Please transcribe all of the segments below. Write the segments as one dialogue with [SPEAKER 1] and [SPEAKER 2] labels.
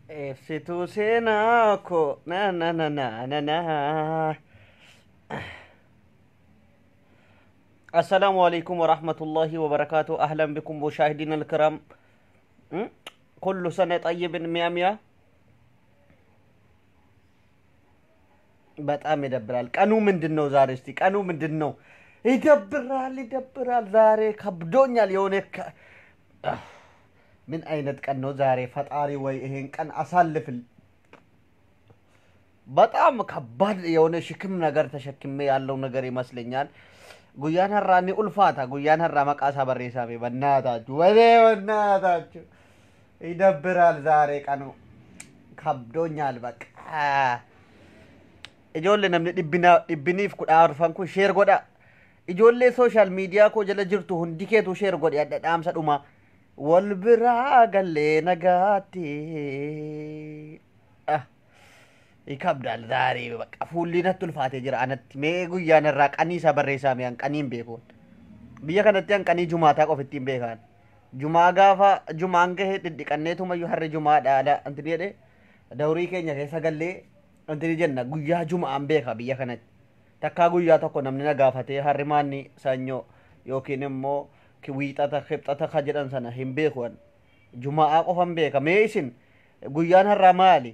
[SPEAKER 1] Ibsituu seenaa koo na na na na na na. السلام عليكم ورحمة الله وبركاته، أهلا بكم مشاهدينا الكرام. كل سنة طيب مية مية። በጣም ይደብራል። ቀኑ ምንድን ነው ዛሬ? እስቲ ቀኑ ምንድን ነው? ይደብራል፣ ይደብራል። ዛሬ ከብዶኛል። የሆነ ምን አይነት ቀን ነው ዛሬ? ፈጣሪ ወይ ይሄን ቀን አሳልፍል። በጣም ከባድ የሆነ ሽክም ነገር ተሸክሜ ያለው ነገር ይመስለኛል። Guyyaan har'aa ni ulfaata. Guyyaan har'aa maqaa isaa barreessaa mee በእናታችሁ ወዴ በእናታችሁ ይደብራል። ዛሬ ቀኑ ከብዶኛል። በቃ ijoollee namni dhibbiniif 14 kun share godha. Ijoollee social media koo jala jirtu hundi keetu share godhi adda dhaamsa dhuma. Wal biraa gallee nagaatti. ይከብዳል ዛሬ በቃ fuulli natti ulfaatee jira anatti. Mee guyyaan irraa qanii isa barreessaa mee an qaniin beekuun. Biyya kanatti an qanii jumaataa qofa ittiin beekan. Jumaa gaafa jumaan gahe dhidhiqanneetumayyuu harri jumaa dhaala antini jedhee dawrii keenya keessa gallee antini jenna guyyaa jumaan beeka biyya kanatti. Takkaa guyyaa tokko namni na gaafatee harri maanni sanyoo yookiin immoo wiixata kibxata ka jedhan sana hin beeku an. Jumaa qofan beeka. Mee isin guyyaan har'aa maali?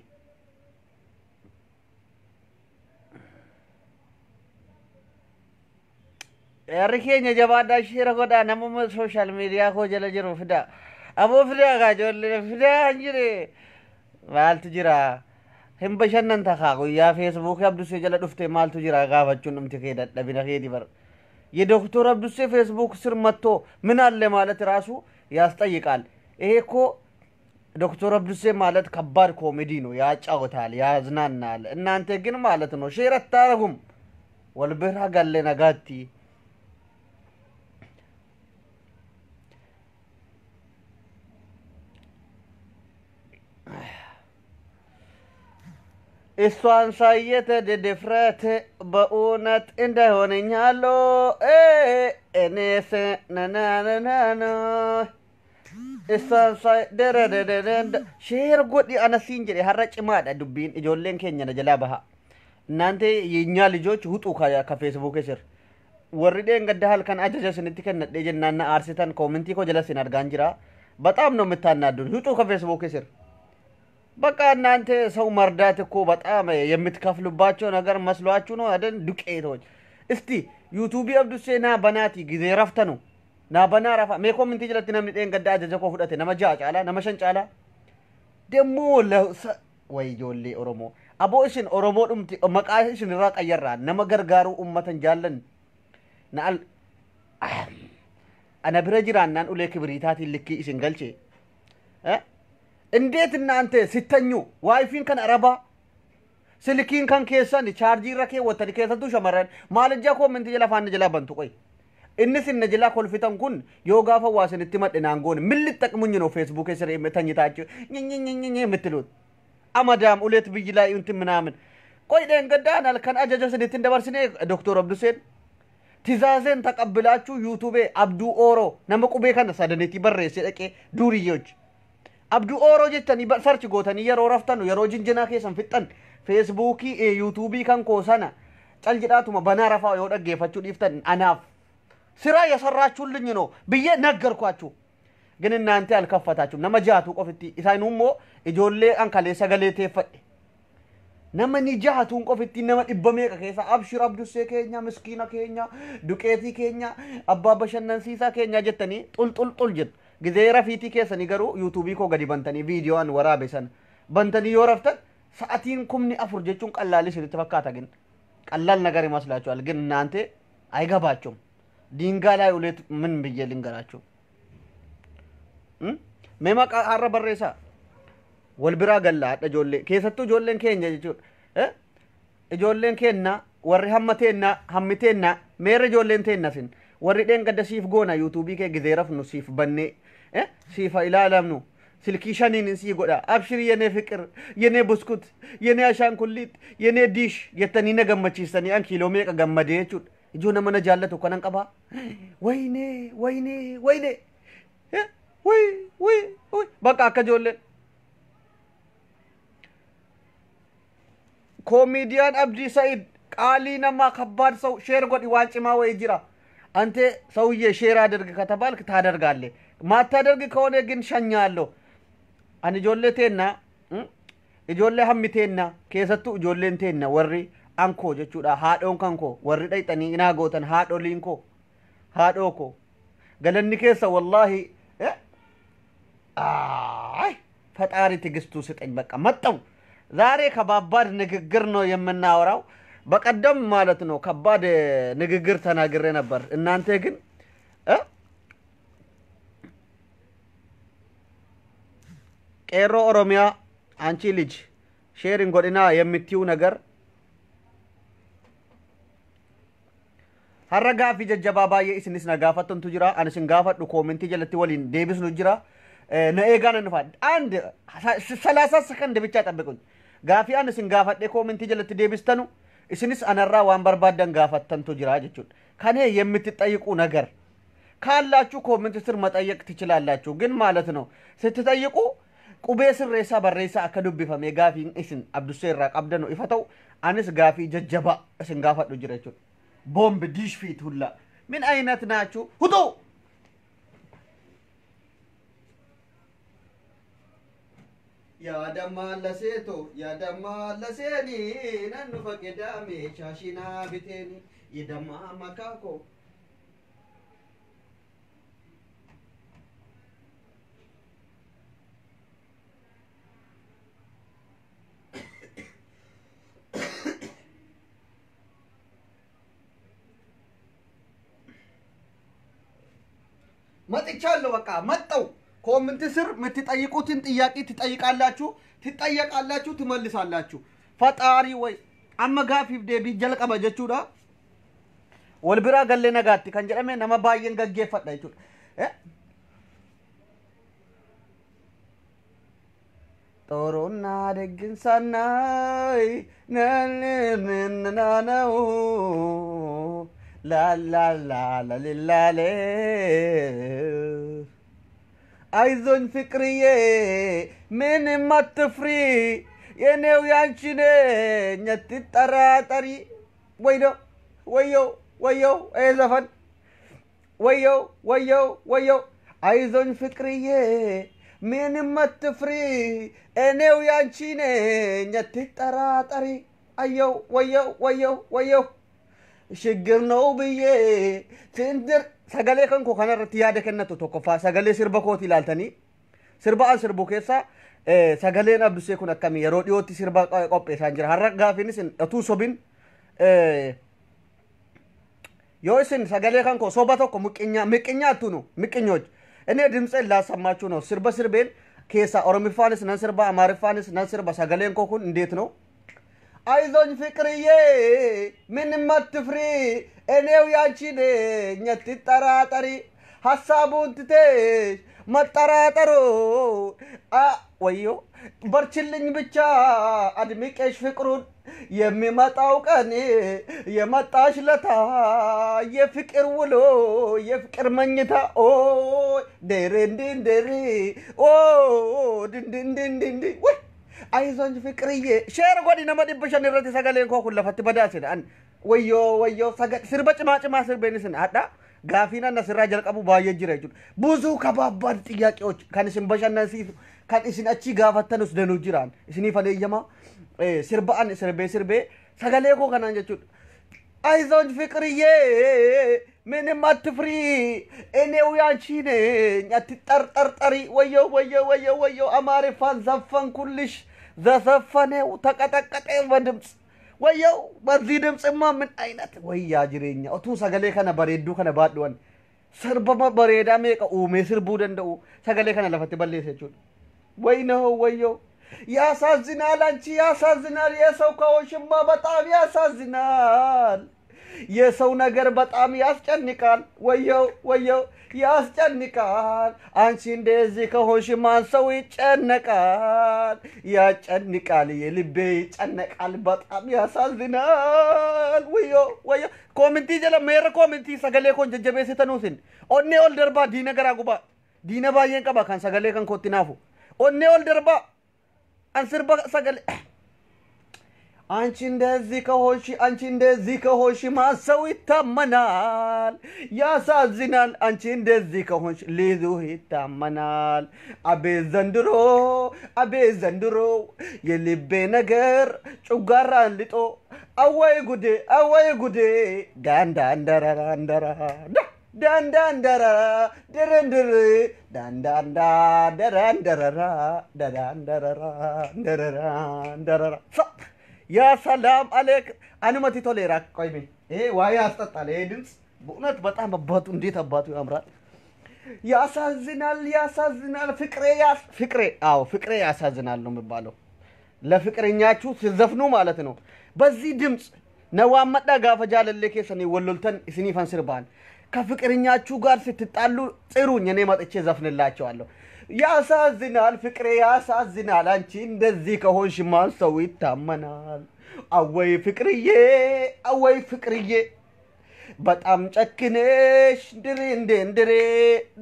[SPEAKER 1] Warri keenya jabaadhaa share godhaa nama social media koo jala jiru fidaa. Aboo fidaa kaa ijoollee fidaa hin jire. Maaltu jira? Hin bashannanta kaa guyyaa Feesbuukii Abdusee jala dhuftee maaltu jira gaafachuun dhumti kee dadhabina keeti bar. የዶክተር አብዱሴ ፌስቡክ ስር መጥቶ ምን አለ ማለት ራሱ ያስጠይቃል። ይሄ እኮ ዶክተር አብዱሴ ማለት ከባድ ኮሜዲ ነው፣ ያጫውታል፣ ያዝናናል። እናንተ ግን ማለት ነው share አታረጉም። Wal bira galle nagaatti. እሷን ሳየተ ድፍረት በእውነት እንዳይሆነኛሎ እኔስ ነናነናነ እሷን ሳይ ደረደደደ share godhi anasiin jedhe har'a cimaadha dubbiin ijoolleen keenya na jalaa baha. እናንተ የእኛ ልጆች ውጡ ከፌስቡክ ስር warri dheengadda halkan ajaja isinitti kennadhee jennaan na aarsitan koomentii koo jala isin argaan jira. በጣም ነው የምታናዱን። ውጡ ከፌስቡክ ስር። በቃ እናንተ ሰው መርዳት እኮ በጣም የምትከፍሉባቸው ነገር መስሏችሁ ነው አይደል? ዱቄቶች። እስቲ ዩቱቢ አብዱሴ ና banaati ጊዜ raftanu naa banaa rafa mee koomentii jalatti namni dheengadda ajaja koo fudhate nama ja'a caalaa nama shan caalaa ደሞ ወይ ijoollee Oromoo aboo isin Oromoo dhumti maqaa isin irraa qayyarraa nama gargaaruu ummatan jaallan na al ana bira jiraannaan ulee kibiriitaatiin likkii isin galche. እንዴት እናንተ ስተኙ ዋይፊን kan arabaa silkiin kan keessan chaarjii irra keewwattanii keessattuu shamarran maalijjaa koomentii jala afaan jala bantu qoy inni sin na jalaa kolfitan kun yoo gaafa waa isinitti madhe naan goone ምን ልጠቅሙኝ ነው ፌስቡክ ስር ተኝታችሁ ኝኝኝኝኝ የምትሉት አመዳም uleet biyyi ላይ እንትን ምናምን ቆይ dheengaddaan halkan ajaja isinitti hin dabarsine doktor Abduseen ትእዛዜን ተቀብላችሁ ዩቱቤ አብዱ ኦሮ nama qubee kana sadanitti barreesse dhaqee duuriyyoች abduu ooroo jettanii search gootanii yeroo raftanu yeroo jinjinaa keessan fixxan feesbuukii yuutuubii kan koo sana cal jedhaatuma banaa rafaa yoo dhaggeeffachuu dhiiftan anaaf ስራ የሰራችሁልኝ ነው ብዬ ነገርኳችሁ። ግን እናንተ አልከፈታችሁም። nama jahatu qofitti isaanummoo ijoollee an kalee sagalee teeffadhe nama ni jahatuun qofitti nama dhibba meeqa keessa abshir abdussee keenya miskiina keenya duqeetii keenya abbaa bashannansiisaa keenya jettanii xul xul xul jettu. ጊዜ rafiitii keessanii garuu yuutuubii koo gadi bantanii viidiyoo an waraabe sana bantanii yoo raftan sa'atiin 4,000 jechuun ቀላል isinitti fakkaata ግን ቀላል ነገር ይመስላችኋል። ግን እናንተ አይገባችሁም። ድንጋይ ላይ uleet ምን ብዬ ልንገራችሁ? Mee maqaa har'a barreessaa wal biraa galla hadha ijoollee keessattuu ijoolleen keenya jechuudha. Ijoolleen keenya warri hamma teenna hammi teenna meerra ijoolleen teenna sin warri dheengadda siif goona yuutuubii kee gizee rafnu siif bannee siif ilaalamnu silkii shaniin sii godha abshir የኔ ፍቅር የኔ ብስኩት የኔ አሻንኩሊት የኔ ዲሽ jettanii na gammachiistanii an kiiloo meeqa gammadee jechuudha. Ijoo nama na jaallatu kanan qabaa. ወይኔ ወይኔ ወይኔ ወይ ወይ ወይ በቃ akka ijoolleen ኮሜዲያን አብዲ ሰኢድ qaalii namaa ከባድ ሰው share godhi waan cimaa wayii jira አንተ ሰውዬ share አድርግ ከተባልክ ታደርጋለህ። ማታደርግ ከሆነ ግን ሸኛለሁ። Ani ijoollee teenna, ijoollee hammi teenna, keessattuu ijoolleen teenna warri ankoo jechuudha, haadhoon kan koo warri dhayxanii naa gootan, haadholiin koo, haadhoo koo, galanni keessa wallaahi. አይ ፈጣሪ ትዕግስቱ ስጠኝ። በቃ መጣው። ዛሬ ከባባድ ንግግር ነው የምናወራው። በቀደም ማለት ነው ከባድ ንግግር ተናግሬ ነበር። እናንተ ግን ቄሮ ኦሮሚያ አንቺ ልጅ share hin godhinaa የምትዩ ነገር har'a gaaffii jajjabaa baay'ee isinis na gaafattantu jira. Ani isin gaafadhu comment jalatti waliin deebisnu jira. Na eegaa nan dhufa. አንድ 30 ሰከንድ ብቻ ጠብቁኝ። Gaaffii ani isin gaafadhee comment jalatti deebistanu, isinis anarraa waan barbaaddan gaafattantu jira jechuudha. ከኔ የምትጠይቁ ነገር ካላችሁ comment ስር መጠየቅ ትችላላችሁ። ግን ማለት ነው ስትጠይቁ qubee sirreessaa barreessaa akka dubbifame gaafiin isin Abdussee irraa qabdanu ifa ta'u, anis gaafii jajjabaa isin gaafadhu jira jechuudha. ቦምብ ዲሽ ፊት ሁላ ምን አይነት ናችሁ? ሁጡ yaadammaa laseeto yaadammaa laseeni nan dhufa qedaame shaashinaa biteeni yidammaa makaako መጥቻለሁ። በቃ መጣው። Comment ስር የምትጠይቁትን ጥያቄ ትጠይቃላችሁ፣ ትጠየቃላችሁ፣ ትመልሳላችሁ። ፈጣሪ ወይ amma gaaffiif deebii jalqaba jechuudha. Wal biraa gallee nagaatti kan jedhame nama baay'een gaggeeffadha jechuudha. ጦሩና ደግንሳናይ ናናናው ላላላላሊላሌ አይዞኝ ፍቅርዬ ምንም አትፍሪ የኔው ያንቺ ነኝ አትጠራጠሪ። ወይዶ ወየው ወየው ይሄ ዘፈን ወየው ወየው ወየው አይዞኝ ፍቅርዬ ምንም አትፍሪ እኔው ያንቺ ነኝ አትጠራጠሪ። አየው ወየው ወየው ወየው ችግር ነው ብዬ ትንድር sagalee kan koo kanarratti yaada kennatu tokkoffaa sagalee sirba kooti ilaaltanii sirba an sirbu keessa sagaleen Abdusee kun akkamii? Yeroo dhiyootti sirba qopheessaan jira. Har'a gaafiinis utuu sobin yoo isin sagalee kan koo soba tokko ምቀኛ አትሁኑ ምቀኞች። እኔ ድምፄን ላሰማችሁ ነው። Sirba sirbeen keessa Oromiffaanis nan sirba, Amaariffaanis nan sirba. Sagaleen koo kun እንዴት ነው? አይዞኝ ፍቅርዬ ምንም አትፍሪ እኔው ያንቺ ነኝ አትጠራጠሪ። ሀሳቡን ትተሽ መጠራጠሩ ወዮ በርችልኝ ብቻ አድምቄሽ ፍቅሩን የሚመጣው ቀን የመጣሽ ለታ የፍቅር ውሎ የፍቅር መኝታ ኦ ደሬንድንደሬ ኦ ድንድንድንድንድ ወይ አይዞኝ ፍቅርዬ share godhi nama 500 irratti sagaleen koo kun lafatti badaasedha. An wayyoo wayyoo sirba cimaa cimaa sirbeen isin hadha gaafiin anna sirraa jalqabu baay'ee jira jechuudha. ብዙ ከባባድ ጥያቄዎች kan isin bashannansiisu kan isin achi gaafattanus danuu jiraan isiniif adeeyyamaa sirba an sirbee sirbee sagalee koo kanaan jechuudha. አይዞኝ ፍቅርዬ ምንም አትፍሪ እኔው ያንቺ ነኝ አትጠርጠርጠሪ። ወየው ወየው ወየው ወየው አማሪፋን ዘፈንኩልሽ ዘዘፈነው ተቀጠቀጠ በድምፅ ወየው በዚህ ድምፅማ ምን አይነት ወያ jireenya utuu sagalee kana bareedduu kana baadhuwan sirba bareedaa meeqa uumee sirbuu danda'u sagalee kana lafatti balleessa jechuudha. ወይነው ወየው ያሳዝናል። አንቺ ያሳዝናል። የሰው ከሆንሽማ በጣም ያሳዝናል። የሰው ነገር በጣም ያስጨንቃል። ወየው ወየው ያስጨንቃል። አንቺ እንደዚህ ከሆንሽ ማን ሰው ይጨነቃል? ያጨንቃል፣ የልቤ ይጨነቃል። በጣም ያሳዝናል። ወየው ወየው comment jala meerra comment sagalee koon jajjabeessitanuusin onnee ol darbaa diina garaa gubaa diina baay'een qaba kan sagalee kan kootti naafu onnee ol darbaa an sirba sagalee አንቺ እንደዚህ ከሆንሽ፣ አንቺ እንደዚህ ከሆንሽ ማን ሰው ይታመናል? ያሳዝናል። አንቺ እንደዚህ ከሆንሽ ሊዙ ይታመናል። አቤት ዘንድሮ፣ አቤት ዘንድሮ የልቤ ነገር ጩጋራን ልጦ፣ አወይ ጉዴ፣ አወይ ጉዴ፣ ዳንዳንደራራንደራ ዳንዳንደራራ ድርንድር ዳንዳንዳ ደራንደረራ ደራንደረራ ደረራ ደረራ። ያ ሰላም አሌክ አንመቲ ቶሌራ። ቆይሜ ይሄ ዋይ ያስጠጣል። ይሄ ድምፅ በእውነት በጣም አባቱ እንዴት አባቱ ያምራል። ያሳዝናል፣ ያሳዝናል። ፍቅሬ ፍቅሬ፣ አዎ ፍቅሬ ያሳዝናል ነው የሚባለው። ለፍቅረኛችሁ ሲዘፍኑ ማለት ነው። በዚህ ድምፅ ነዋመዳ ጋፈ ጃለሌ keessanii ወሎልተን isiniifan sirbaan ከፍቅረኛችሁ ጋር ስትጣሉ ጥሩኝ፣ እኔ መጥቼ ዘፍንላቸዋለሁ። ያሳዝናል ፍቅሬ ያሳዝናል፣ አንቺ እንደዚህ ከሆንሽ ማን ሰው ይታመናል? አወይ ፍቅርዬ፣ አወይ ፍቅርዬ በጣም ጨክነሽ ድሬ እንዴ እንድሬ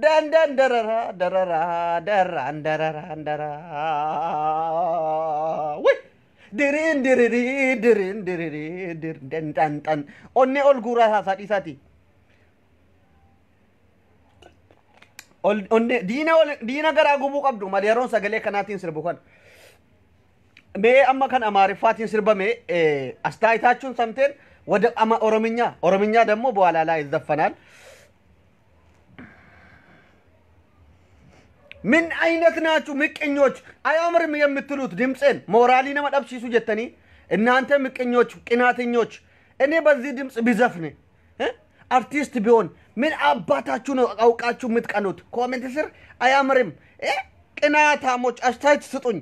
[SPEAKER 1] ዳንዳን ደረራ ደረራ ደራን ደረራ ደራ ወይ ድሪን ድሪሪ ድሪን ድሪሪ ድርደንጠንጠን ኦኔ ኦል ጉራ ሳዲሳቲ diina garaa gubuu qabdu malee yeroon sagalee kanaatiin sirbu kan mee amma kan Amaariffaatiin sirbame አስተያየታችሁን ሰምተን ወደ ኦሮምኛ፣ ኦሮምኛ ደግሞ በኋላ ላይ ይዘፈናል። ምን አይነት ናችሁ ምቀኞች? አያምርም የምትሉት ድምፄን ሞራሊ nama dhabsiisu jettanii እናንተ ምቀኞች፣ ቅናተኞች፣ እኔ በዚህ ድምፅ ቢዘፍን አርቲስት ቢሆን ምን አባታችሁ ነው አውቃችሁ የምትቀኑት? Comment ስር አያምርም ቅናታሞች አስተያየት ስጡኝ።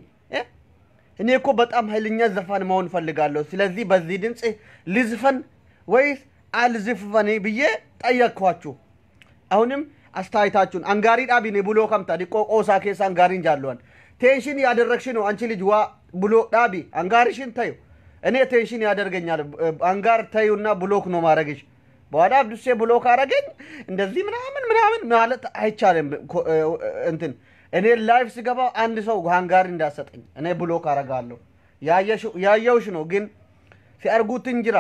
[SPEAKER 1] እኔ እኮ በጣም ኃይለኛ ዘፋን መሆን ፈልጋለሁ። ስለዚህ በዚህ ድምፅ ልዝፈን ወይስ አልዝፈን ብዬ ጠየቅኳችሁ። አሁንም አስተያየታችሁን አንጋሪ ዳቢኔ ብሎ ከምታ ዲቆ ቆሳ ኬሳ አንጋሪን ጃለዋን ቴንሽን ያደረግሽ ነው አንቺ ልጅ ዋ ብሎ ዳቢ አንጋሪሽን ተዩ። እኔ ቴንሽን ያደርገኛል። አንጋር ተዩና ብሎክ ነው ማድረግሽ። በኋላ አብዱሴ ብሎክ አረገኝ እንደዚህ ምናምን ምናምን ማለት አይቻልም። እንትን እኔ ላይፍ ስገባ አንድ ሰው አንጋሪ እንዳሰጠኝ እኔ ብሎክ አረጋለሁ። ያየውሽ ነው ግን ሲአርጉት እንጅራ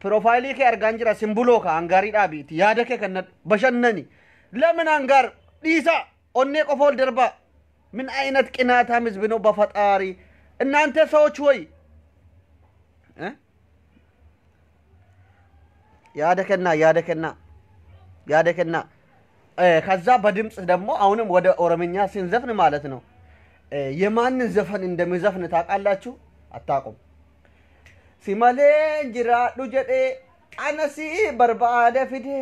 [SPEAKER 1] ፕሮፋይሊ ከ አርጋን ጅራ ሲምቡሎካ አንጋሪ ዳቢት ያደከ ከነ በሸነኒ ለምን አንጋር ዲሳ ኦኔ ቆፎል ደርባ። ምን አይነት ቅናታም ህዝብ ነው በፈጣሪ እናንተ ሰዎች ወይ ያደከና ያደከና ያደከና። ከዛ በድምፅ ደግሞ አሁንም ወደ ኦሮምኛ ስንዘፍን ማለት ነው የማንን ዘፈን እንደሚዘፍን ታውቃላችሁ? አታውቁም። ሲመሌን jiraadhu jedhee anasi barbaada fide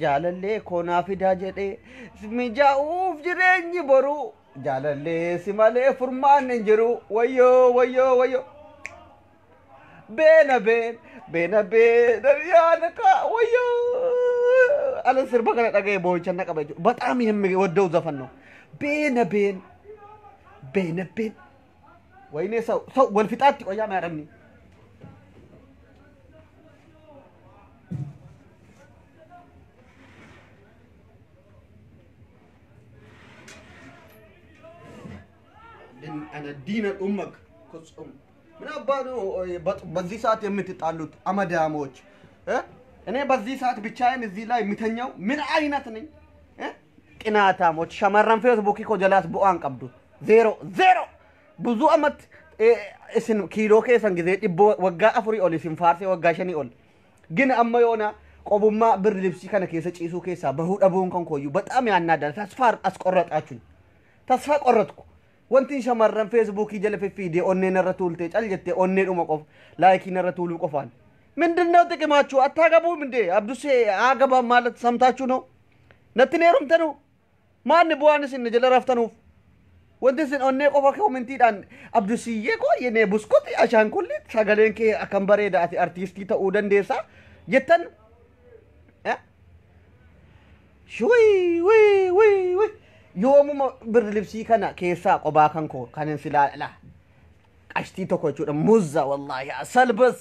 [SPEAKER 1] jaalallee koonaa fidaa jedhee mijaa'uuf jireenyi boru jaalallee si malee furmaan hin jiru wayyoo wayyoo wayyoo beena been beena beena yaadaka wayyoo አለ sirba kana dhaga'e boo'icha na qaba jechuudha. በጣም የሚወደው ዘፈን ነው። ቤነ ቤን ቤነ ቤን ወይኔ ሰው ሰው ወልፊጣት ቆያ ማረምኒ ዲነ ኡመክ ኩጽም ምን አባ ነው በዚህ ሰዓት የምትጣሉት አመዳሞች? እኔ በዚህ ሰዓት ብቻዬን እዚህ ላይ የሚተኛው ምን አይነት ነኝ? ቅናታሞች shamarran feesbuukii koo jalaas bu'aan qabdu zeero zeero ብዙ አመት isin kiiloo keessan ጊዜ dhibboo waggaa 4 ol isin faarsee waggaa 5 ol ግን amma yoona qobummaa bir libsii kana keessa ciisuu keessaa bahuu dhabuun kan kooyyuu በጣም ያናዳል። ተስፋ አስቆረጣችሁኝ። ተስፋ ቆረጥኩ። Wanti shamarran feesbuukii jala fiffiidee onnee narra tuultee cal jettee onnee dhuma qofa laayikii narra tuuluu qofaan ምንድነው ጥቅማችሁ? አታገቡም እንዴ? አብዱሴ አገባም ማለት ሰምታችሁ ነው? ነትን heerumtanu maanni bu'aan isin jala raftanuuf wanti isin onnee qofa koomentiidhaan Abdusiyyee koo yene buskuti ashaankullit sagaleen kee akkam bareeda ati artiistii ta'uu dandeessa jettan shuyi wuy wuy wuy yoomuma birri libsii kana keessaa qobaa kan koo kanin silaa qashtii tokko jechuudha muzza wallaahi salbas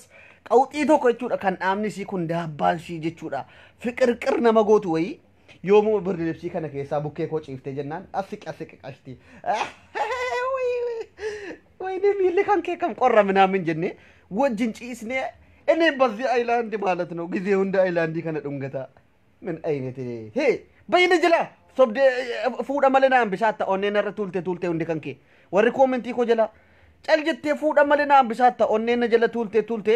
[SPEAKER 1] qawxii tokko jechuudha kan dhaabni isii kun daabbaan ishii jechuudha fiqirqir nama gootu wayii yoomuma birri libsii kana keessaa bukkee koo ciiftee jennaan asiqi asiqi qashtii ወይኔ miilli kan kee kam qorra ምናምን jennee Wajjin ciisnee እኔ በዚህ አይላንድ ማለት ነው ጊዜ ሁንደ አይላንዲ ከነ ዱንገታ ምን አይነት ሄ በይነ ጅላ ሶብደ fuudha malee na hambisaatta onneen irra tuulte tuulte hundi kan kee warri koomentii koo jala cal jettee fuudha malee na hambisaatta onneen jala tuulte tuulte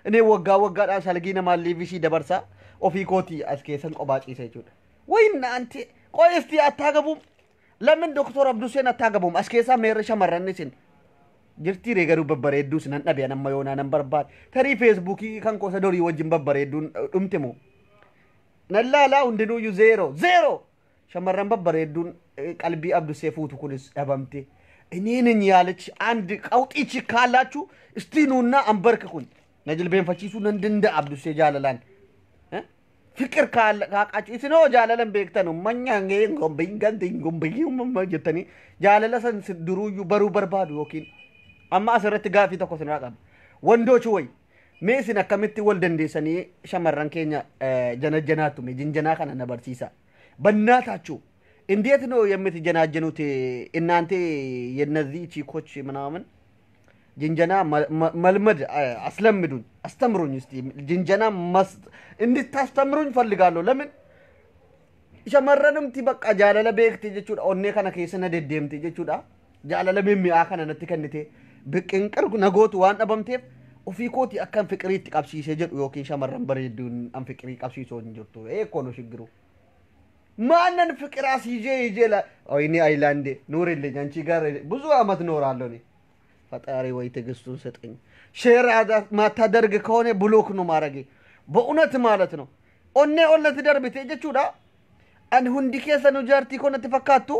[SPEAKER 1] እኔ waggaa waggaadhaan salgii namaan liivishii dabarsaa ofii kootii as keessan qophaa ciisa jechuudha. ወይ እናንተ ቆይ እስቲ አታገቡም? ለምን ዶክተር አብዱሴን አታገቡም? as keessaa meerri shamarran isin jirtii ree garuu babbareedduus nan dhabe amma yoonaa nan barbaade tarii feesbuukii kan kosa dorii wajjin babbareedduun dhumte moo nan laalaa hundinuuyyuu zeero zeero shamarran babbareedduun qalbii Abdusee fuutu kunis dhabamte እኔ ነኝ ያለች አንድ ቀውጢ ቺክ ካላችሁ እስቲ ኑና አንበርክኩኝ na jilbeenfachiisuu nan danda'a Abdusee jaalalaan ፍቅር ካቃችሁ isinoo jaalalan beektanu manyaan jettanii jaalala san duruuyyuu baruu barbaadu yookiin amma asirratti gaafii tokko isin qaba. ወንዶች ወይ mee isin akkamitti wal dandeessanii shamarran keenya janajjanaattu mee jinjanaa kana na barsiisa. በእናታችሁ እንዴት ነው የምትጀናጀኑት እናንተ የነዚህ ቺኮች ምናምን ጅንጀና መልመድ አስለምዱኝ፣ አስተምሩኝ። እስቲ ጅንጀና እንድታስተምሩኝ ፈልጋለሁ። ለምን shamarranumti bakka jaalala beekte jechuudha. Onnee kana keessa na deddeemte jechuudha. Jaalala mimmi'aa kana natti kennite biqinqir nagootu waan dhabamteef ofii kooti akkan fiqiriitti qabsiisee jedhu yookiin shamarran bareedduun an fiqirii qabsiisoo hin jirtu. Eekoo nu shiggiru. ማንን ፍቅር አስይዤ ይዤ ወይኔ አይላንዴ ኑሪልኝ፣ አንቺ ጋር ብዙ አመት እኖራለሁ እኔ። ፈጣሪ ወይ ትዕግስቱን ስጠኝ። ሼር ማታደርግ ከሆነ ብሎክ ነው ማድረጌ በእውነት ማለት ነው። onnee ollatti darbite jechuudha. Ani hundi keessanuu jaartii koo natti fakkaattu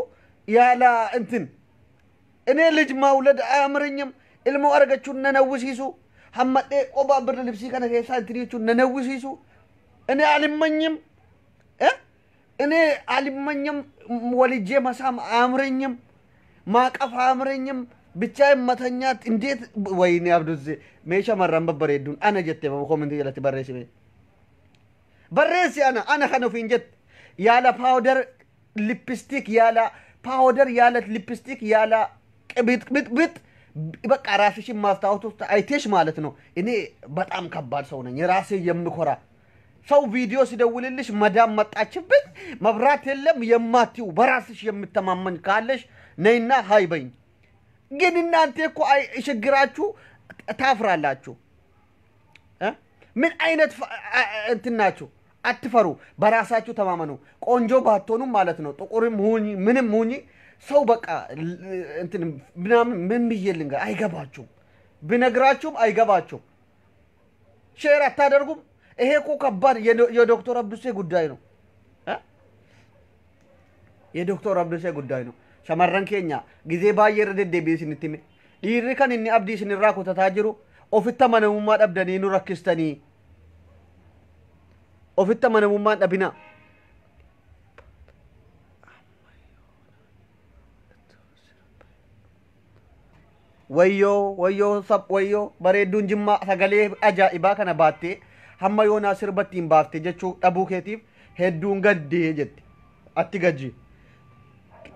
[SPEAKER 1] yaala እንትን እኔ ልጅ መውለድ አያምረኝም። ilmoo argachuun na nawwisiisu hammadhee qophaa birra libsii kana keessaa እንትን jechuun na nawwisiisu እኔ አልመኝም እኔ አልመኝም። ወልጄ መሳም አያምረኝም። ማቀፍ አያምረኝም። ብቻዬን መተኛት እንዴት ወይኔ አብዱዜ mee shamarran babbareedduun ana jette koomentii jalatti barreessi mee barreessi ana ana kan ofiin jette yaala paawudar lipstick ያለ powder ያለ ሊፕስቲክ ያለ ቅብጥ በቃ ራስሽን ማስታወት ውስጥ አይቴሽ ማለት ነው። እኔ በጣም ከባድ ሰው ነኝ፣ ራሴ የምኮራ ሰው። ቪዲዮ ሲደውልልሽ መዳም መጣችብኝ መብራት የለም የማትይው በራስሽ የምተማመን ካለሽ ነይና hi በይኝ። ግን እናንተ እኮ ችግራችሁ ታፍራላችሁ። ምን አይነት እንትን ናችሁ? አትፈሩ፣ በራሳችሁ ተማመኑ። ቆንጆ ባትሆኑም ማለት ነው ጥቁርም ሁኚ ምንም ሁኚ ሰው በቃ እንትን ምናምን ምን ብዬ ልንገር አይገባችሁም። ብነግራችሁም አይገባችሁም። Share አታደርጉም። ይሄ እኮ ከባድ የዶክተር አብዱሴ ጉዳይ ነው። የዶክተር አብዱሴ ጉዳይ ነው። Shamarran keenya gizee baay'ee irra deddeebi'ee isinitti hime. Dhiirri kan inni abdii isinirraa kutataa jiru ofitti amanamummaa dhabdanii nu rakkistanii. Ofitti amanamummaan dhabina. Wayyoo wayyoo sab wayyoo bareedduun jimmaa sagalee ajaa'ibaa kana baattee hamma yoonaa sirbatti hin baaftee jechuu dhabuu keetiif hedduun gaddee jette. Atti gajji.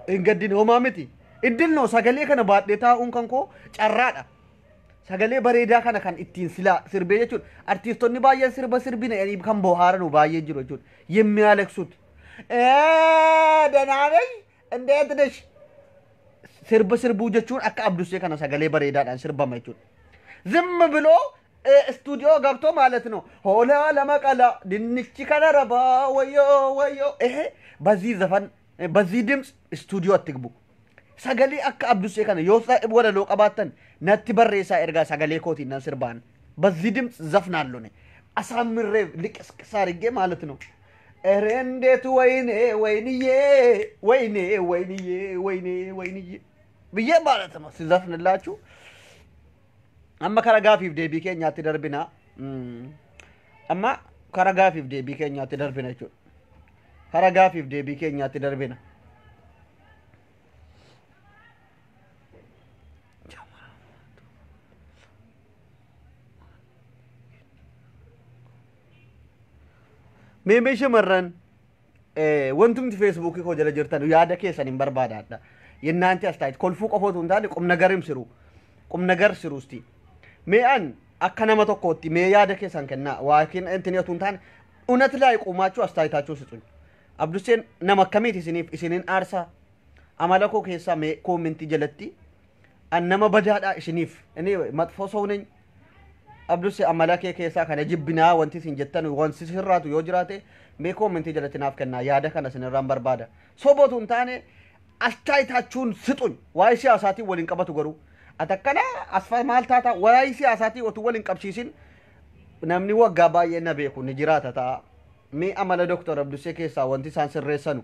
[SPEAKER 1] Hin gaddin homaa miti. Iddil noo sagalee kana baadhee taa'uun kan koo carraadha. Sagalee bareedaa kana kan ittiin silaa sirbee jechuudha. Artiistonni baay'een sirba sirbina kan bohaaranu baay'ee jiru jechuudha. የሚያለቅሱት ደህና ነሽ እንዴት ነሽ sirba sirbuu jechuun akka Abdusee kana sagalee bareedaadhaan sirbama jechuudha. ዝም ብሎ ስቱዲዮ ገብቶ ማለት ነው ሆላ ለመቀላ ድንች ከነረባ ወዮ ወዮ ይሄ በዚህ ዘፈን በዚህ ድምፅ ስቱዲዮ አትግቡ። Sagalee akka Abdusee kana yoo walaloo qabaattan natti barreessaa ergaa sagalee kootiin nan sirbaan በዚህ ድምፅ ዘፍናለሁ እኔ አሳምሬ ልቅስቅስ አድርጌ ማለት ነው። ኧረ እንዴት ወይኔ ወይንዬ ወይኔ ወይንዬ ወይኔ ወይንዬ ብዬ ማለት ነው ሲዘፍንላችሁ። Amma kara gaafiif deebii keenyaatti darbina. Amma kara gaafiif deebii keenyaatti darbina jechuudha. Kara gaafiif deebii keenyaatti darbina. Mee mee shamarran wantumti feesbuukii koo jala jirtan yaada keessan hin barbaadaadha. የእናንተ አስተያየት kolfuu qofa otoo hin taane ቁም ነገርም ስሩ ቁም ነገር ስሩ እስቲ mee an Akka nama tokkootti mee yaada keessan kennaa waakin intini otoo hin taane እውነት ላይ ቆማችሁ አስተያየታችሁ ስጡኝ። Abdusseen nama akkamiiti isiniif isinin aarsaa amala koo keessaa mee koomentii jalatti an nama badaadha isiniif inni መጥፎ ሰው ነኝ Abdussee amala kee keessaa kana jibbinaa wanti isin jettan wanti sirraatu yoo jiraate mee koomentii jalatti naaf kennaa yaada kana isinirraan barbaada. Sobootu hin taane አስተያየታችሁን ስጡኝ። Waa'ee siyaasaatiin waliin qabatu garuu ati akkana asfa maal taata waa'ee siyaasaatiin otuu waliin qabsiisin namni waggaa baay'ee na beeku ni jiraata ta'a. Mee amala Doktor Abdussee keessaa wanti isaan sirreessanu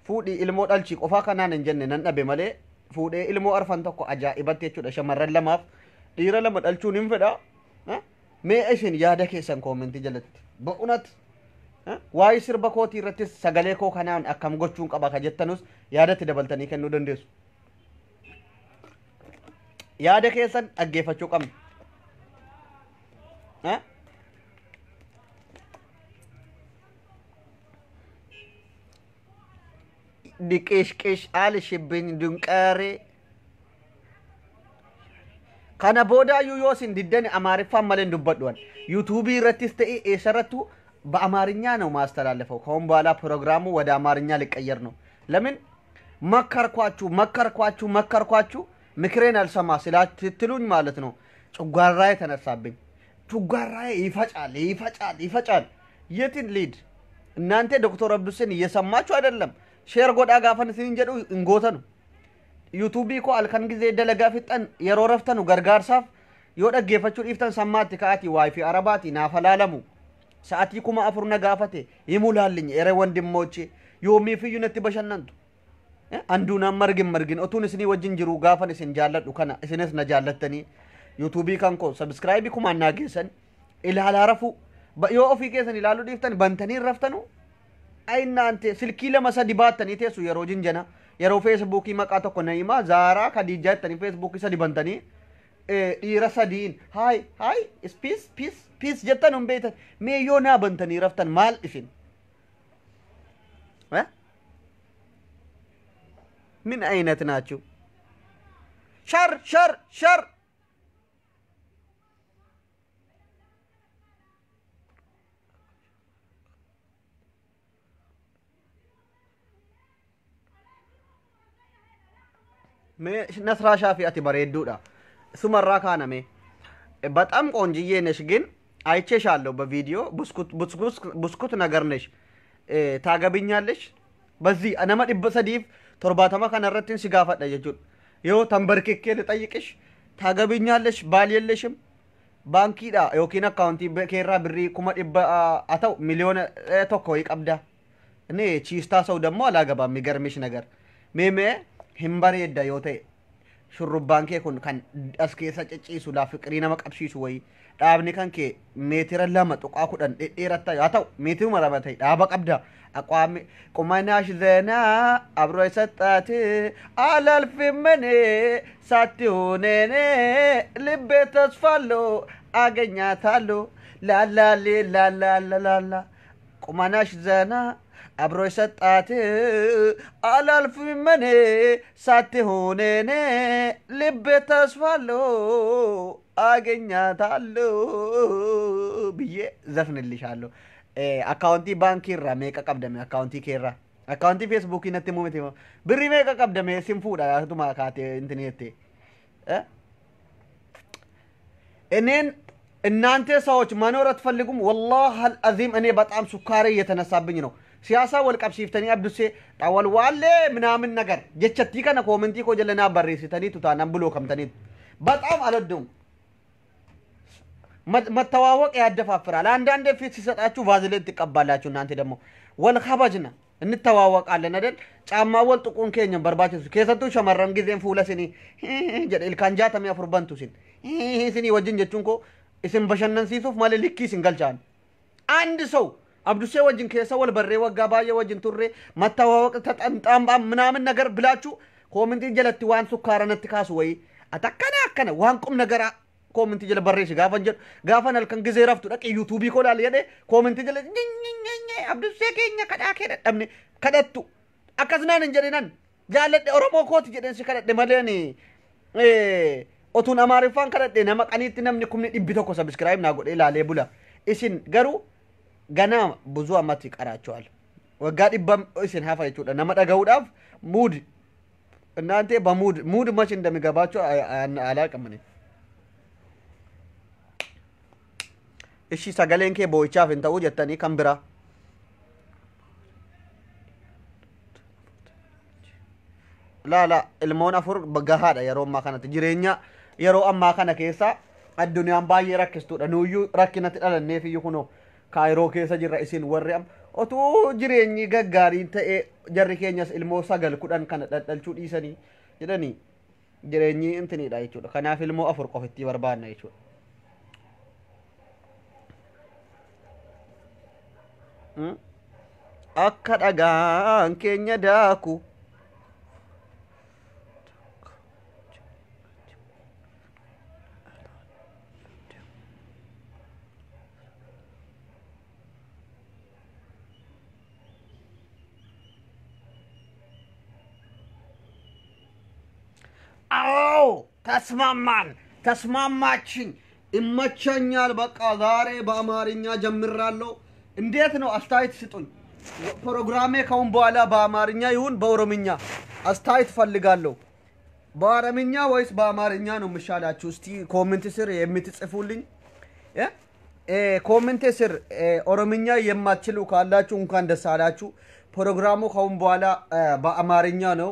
[SPEAKER 1] fuudhii ilmoo dhalchii qofaa kanaan hin jenne nan dhabe malee fuudhee ilmoo arfan tokko ajaa'ibatti jechuudha shamarran lamaaf dhiira lama dhalchuun hin fedha. Mee isin yaada keessan koomentii jalatti በእውነት waa'ee sirba kootii irrattis sagalee koo kanaan akkam gochuun qaba ka jettanus yaadatti dabaltanii kennuu dandeessu. Yaada keessan dhaggeeffachuu qabna. Diqishqish alshibin dunqaaree. Kana boodaayyuu yoo isin diddani Amaariffaan malee hin dubbadhu. Yuutuubii irrattis ta'e eessarrattuu በአማርኛ ነው ማስተላለፈው። ከአሁን በኋላ ፕሮግራሙ ወደ አማርኛ ሊቀየር ነው። ለምን መከርኳችሁ መከርኳችሁ መከርኳችሁ ምክሬን አልሰማ ስትሉኝ ማለት ነው። ጨጓራዬ ተነሳብኝ። ጨጓራዬ ይፈጫል ይፈጫል ይፈጫል። የትን ሊድ እናንተ ዶክተር አብዱስን እየሰማችሁ አይደለም። Share godhaa gaafan isin jedhu hin gootanu. Yuutuubii koo halkan gizee dalagaa fixxan yeroo raftanu gargaarsaaf yoo dhaggeeffachuu dhiiftan sammaatti ka'atii WiFi arabaati naaf halaalamu. Sa'aatii 4000 na gaafate himulaalliኝ ere ወንድሞቼ yoomiifiyyuu natti bashannantu. Anduunaan margin margin otuun isinii wajjin jiru gaafan isin jaalladhu kana isinis na jaallattanii yuutuubii kan koo subscribe kumaan naa geessan ilaalaa rafuu yoo ofii keessan ilaaluu dhiiftan bantanii raftanu. Ayinaante silkii lama sadi baattanii teessu yeroo jinjana yeroo feesbuukii maqaa tokko na himaa Zaaraa Khadiijaa jettanii feesbuukii sadi bantanii dhiira sadiin hi hi peace peace peace jettan hin beektan mee yoo naa bantanii raftan maal isin? ምን አይነት ናችሁ? Share share share mee Nasraa Shaafii ati bareedduudha. Sumarraa kaana mee በጣም ቆንጅዬ ነሽ፣ ግን አይቼሻለሁ በቪዲዮ ብስኩት ነገር ነሽ። ታገብኛለሽ? በዚህ nama 370 kanarratti si gaafadha jechuudha. Yoo ተንበርክኬ ልጠይቅሽ ታገብኛለሽ? ባል የለሽም? Baankiidha yookiin akkaawuntii keerraa birrii 100,000 haa ta'u 1,000,000 wayii qabda. እኔ ቺስታ ሰው ደግሞ አላገባም። የሚገርምሽ ነገር mee hin bareedda yoo ta'e shurrubbaan kee kun kan as keessa cicciisu laa fiqirii nama qabsiisu wayii dhaabni kan kee meetira 2.10 dhedheeratta haa ta'u meetiruma 2 ta'e dhaaba qabda. አቋሚ ቁመናሽ ዘና አብሮ የሰጣት አላልፍም እኔ ሳትሆን እኔ ልቤ ተስፋለሁ አገኛታለሁ ላላሌ ላላላላላ ቁመናሽ ዘና አብሮ የሰጣት አላልፍም እኔ ሳትሆን እኔ ልቤ ተስፋለሁ አገኛታለሁ ብዬ ዘፍንልሻለሁ። Akkaawuntii baankii irraa meeqa qabdame akkaawuntii keerraa akkaawuntii feesbuukii natti himuu miti birrii meeqa qabdame sin fuudha yaatuma kaatee intini jette እኔን እናንተ ሰዎች መኖር አትፈልጉም። ወላሂ አልዓዚም እኔ በጣም ሱካሬ እየተነሳብኝ ነው። Siyaasa wal qabsiiftanii Abdussee xawalwaallee ምናምን ነገር jechattii kana koomentii koo jala naa barreessitaniitu taanaan bulookamtaniitu በጣም አልወደውም። መተዋወቅ ያደፋፍራል። አንዳንድ ፊት ሲሰጣችሁ ቫዝሊን ትቀባላችሁ። እናንተ ደግሞ ወልከበጅና እንተዋወቃለን አይደል? ጫማ wal tuquun keenya barbaachisu keessattuu shamarran gizeen fuula isinii jedhe ilkaan 64 bantu isin isinii wajjin jechuun koo isin bashannansiisuuf malee likkii isin galchaan. አንድ ሰው አብዱሴ wajjin keessa wal barree waggaa baay'ee wajjin turre መተዋወቅ ተጠንጣም ምናምን ነገር ብላችሁ koomentii jalatti waan sukkaara natti kaasu wayii ati akkana akkana waan qum nagaraa koomentii jala barreessi gaafan jedhu gaafan halkan gizee raftu dhaqi yuutuubii koo laali jedhee koomentii jala Abdussee keenya kadhaa kee dadhabne kadhattu akkasnaan hin jedhinan jaalladhe Oromoo kooti jedheen si kadhadhe maleen Otuun Amaariffaan kadhadhe nama qaniitti namni 100,000 subscribe naa godhee ilaalee bula. Isin garuu ganaa ብዙ አመት ይቀራቸዋል። Waggaa 100 isin hafa jechuudha. Nama dhaga'uudhaaf mood እናንተ በ mood mood መች እንደሚገባቸው አላውቅም እኔ። እሺ sagaleen kee boo'ichaaf hin ta'u jettanii kan biraa. Laala, ilmoon afur gahaadha yeroo ammaa kanatti. Jireenya yeroo ammaa kana keessa addunyaan baay'ee rakkistuudha. Nuyyuu rakkinatti dhalanneef iyyuu kunoo Kaayiroo keessa jirra. Isin warri amma otuu jireenyi gaggaariin ta'ee jarri keenyas ilmoo 9 10 kana dhadhalchuu dhiisanii jedhanii jireenyi intiniidha jechuudha. Kanaaf ilmoo afur qofittii barbaanna jechuudha. Akka dhagaan keenya daaku. አዎ ተስማማን፣ ተስማማችኝ፣ ይመቸኛል። በቃ ዛሬ በአማርኛ ጀምራለሁ። እንዴት ነው? አስተያየት ስጡኝ። ፕሮግራሜ ከአሁን በኋላ በአማርኛ ይሁን በኦሮምኛ አስተያየት ፈልጋለሁ። በኦሮምኛ ወይስ በአማርኛ ነው የሚሻላችሁ? እስቲ comment ስር የምትጽፉልኝ comment ስር ኦሮምኛ የማትችሉ ካላችሁ እንኳን ደስ አላችሁ። ፕሮግራሙ ከአሁን በኋላ በአማርኛ ነው።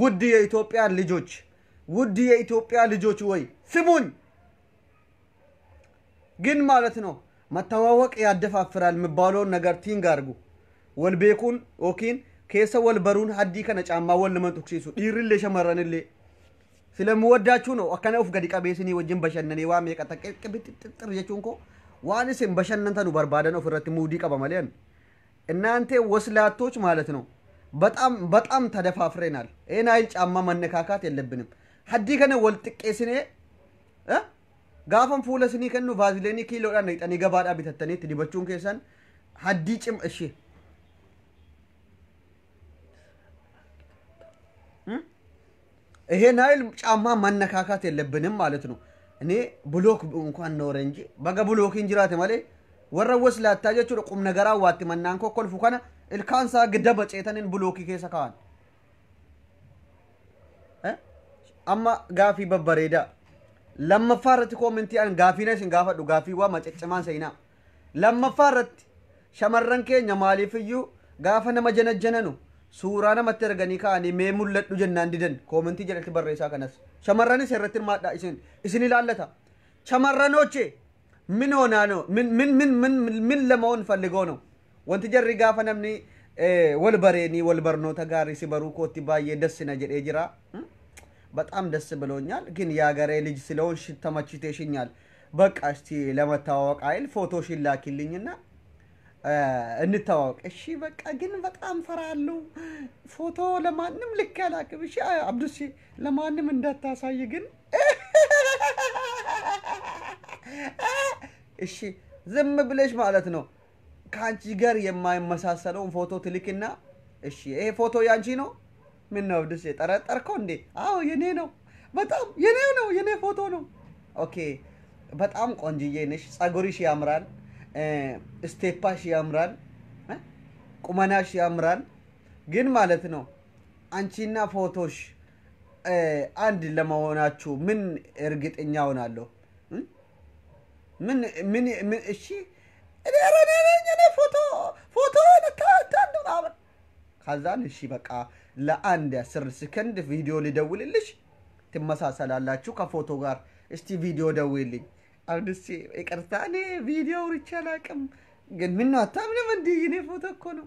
[SPEAKER 1] ውድ የኢትዮጵያ ልጆች፣ ውድ የኢትዮጵያ ልጆች ወይ ስሙኝ፣ ግን ማለት ነው መተዋወቅ ያደፋፍራል የሚባለውን ነገር think አድርጉ። Wal beekuun yookiin keessa wal baruun haddii kana caammaa wal nama tuqsiisu dhiirrillee shamarranillee ስለምወዳችሁ ነው። Akkana of gadi qabee isinii wajjin bashannanee waa meeqa taqqibixixxir jechuun koo waan isin bashannantanu barbaadan ofirratti muudii qaba malee እናንተ ወስላቶች ማለት ነው። በጣም በጣም ተደፋፍረናል። ይሄን አይል ጫማ መነካካት የለብንም። Haddii kana wal xiqqeessinee gaafan fuula isinii kennu vaazileenii kiiloodhaan naqxanii gabaadhaa bitattanii itti dibachuun keessan haddii cim ishee ይሄን ኃይል ጫማ መነካካት የለብንም ማለት ነው። እኔ block እንኳን ኖረ እንጂ baga blockiin jiraate malee warra waslaattaa jechuudha qum nagaraa waatti mannaan kokkolfu kana ilkaan isaa gidaba ceetaniin blockii keessa kaa'an. Amma gaafii babbareedaa lammaffaa irratti commentii an gaafii isin gaafadhu gaafii waa macaccimaan seenaa lammaffaa irratti shamarran keenya maaliifiyyuu gaafa nama janajjananu suuraa namatti erganii ka'anii mee mul'adhu jennaan didan? Commentii jalatti barreessaa. Kanas shamarranis irratti hirmaadhaa, isin ilaallata. Shamarranoche ምን ሆና ነው? ምን ምን ምን ምን ምን ለመሆን ፈልገው ነው? Wanti jarri gaafa namni wal bareenii wal barnoota gaarii si baruu kootti baay'ee ደስ na jedhee jira። በጣም ደስ ብሎኛል። ግን የሀገሬ ልጅ ስለሆንሽ ተመችተሽኛል። በቃ እስቲ ለመተዋወቅ አይል ፎቶሽን ላኪልኝና እንተዋወቅ። እሺ በቃ ግን በጣም ፈራለሁ። ፎቶ ለማንም ልክ አላውቅም። እሺ አብዱሴ ለማንም እንዳታሳይ ግን። እሺ ዝም ብለሽ ማለት ነው ከአንቺ ጋር የማይመሳሰለውን ፎቶ ትልክና እሺ ይሄ ፎቶ ያንቺ ነው? ምን ነው አብዱሴ ጠረጠርከው እንዴ? አዎ የኔ ነው፣ በጣም የኔ ነው፣ የኔ ፎቶ ነው። Okay በጣም ቆንጅዬ ነሽ፣ ጸጉርሽ ያምራል፣ step ኣሽ ያምራል፣ ቁመናሽ ያምራል። ግን ማለት ነው አንቺና ፎቶሽ አንድ ለመሆናችሁ ምን እርግጠኛ ሆናለሁ? ምን ምን ምን እሺ እኔ እኔ ፎቶ ፎቶ ከዛን እሺ በቃ ለአንድ 10 ሰከንድ ቪዲዮ ሊደውልልሽ ትመሳሰላላችሁ ከፎቶ ጋር። እስቲ ቪዲዮ ደውልልኝ። አብዱሴ ይቅርታ እኔ ቪዲዮ አውርቼ አላውቅም፣ ግን ምን ነው አታምንም እንዴ? የኔ ፎቶ እኮ ነው።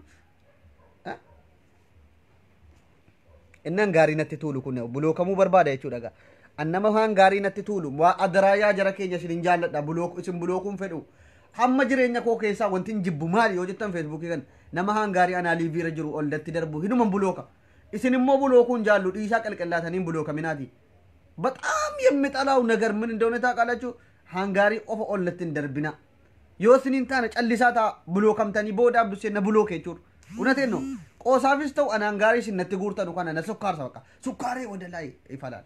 [SPEAKER 1] Innan gaarii natti tuulu kun blockamuu barbaada jechuudha gaa. Annama waan gaarii natti tuulu waa adaraayaa jara keenya isin hin jaalladha block isin blockuun fedhu. Hamma jireenya koo keessaa wanti hin jibbu maali yoo jettan Facebookii kan nama haan gaarii anaa liveirra jiru ollatti darbu hinuman blocka. Isin immoo blockuun jaallu dhiisaa qalqallaataniin blockaminaati. በጣም የምጠላው ነገር ምን እንደሆነ ታውቃላችሁ? Hangaarii qofa ollatti hin darbina. Yoo isiniin taane callisaa ta'a blockamtanii booda abdusee na block jechuudha. እውነቴን ነው። ቆሳፊስ ተው አናን gaarii isin natti guurtanu kana na sukkaarsa በቃ sukkaaree ወደ ላይ ይፈላል።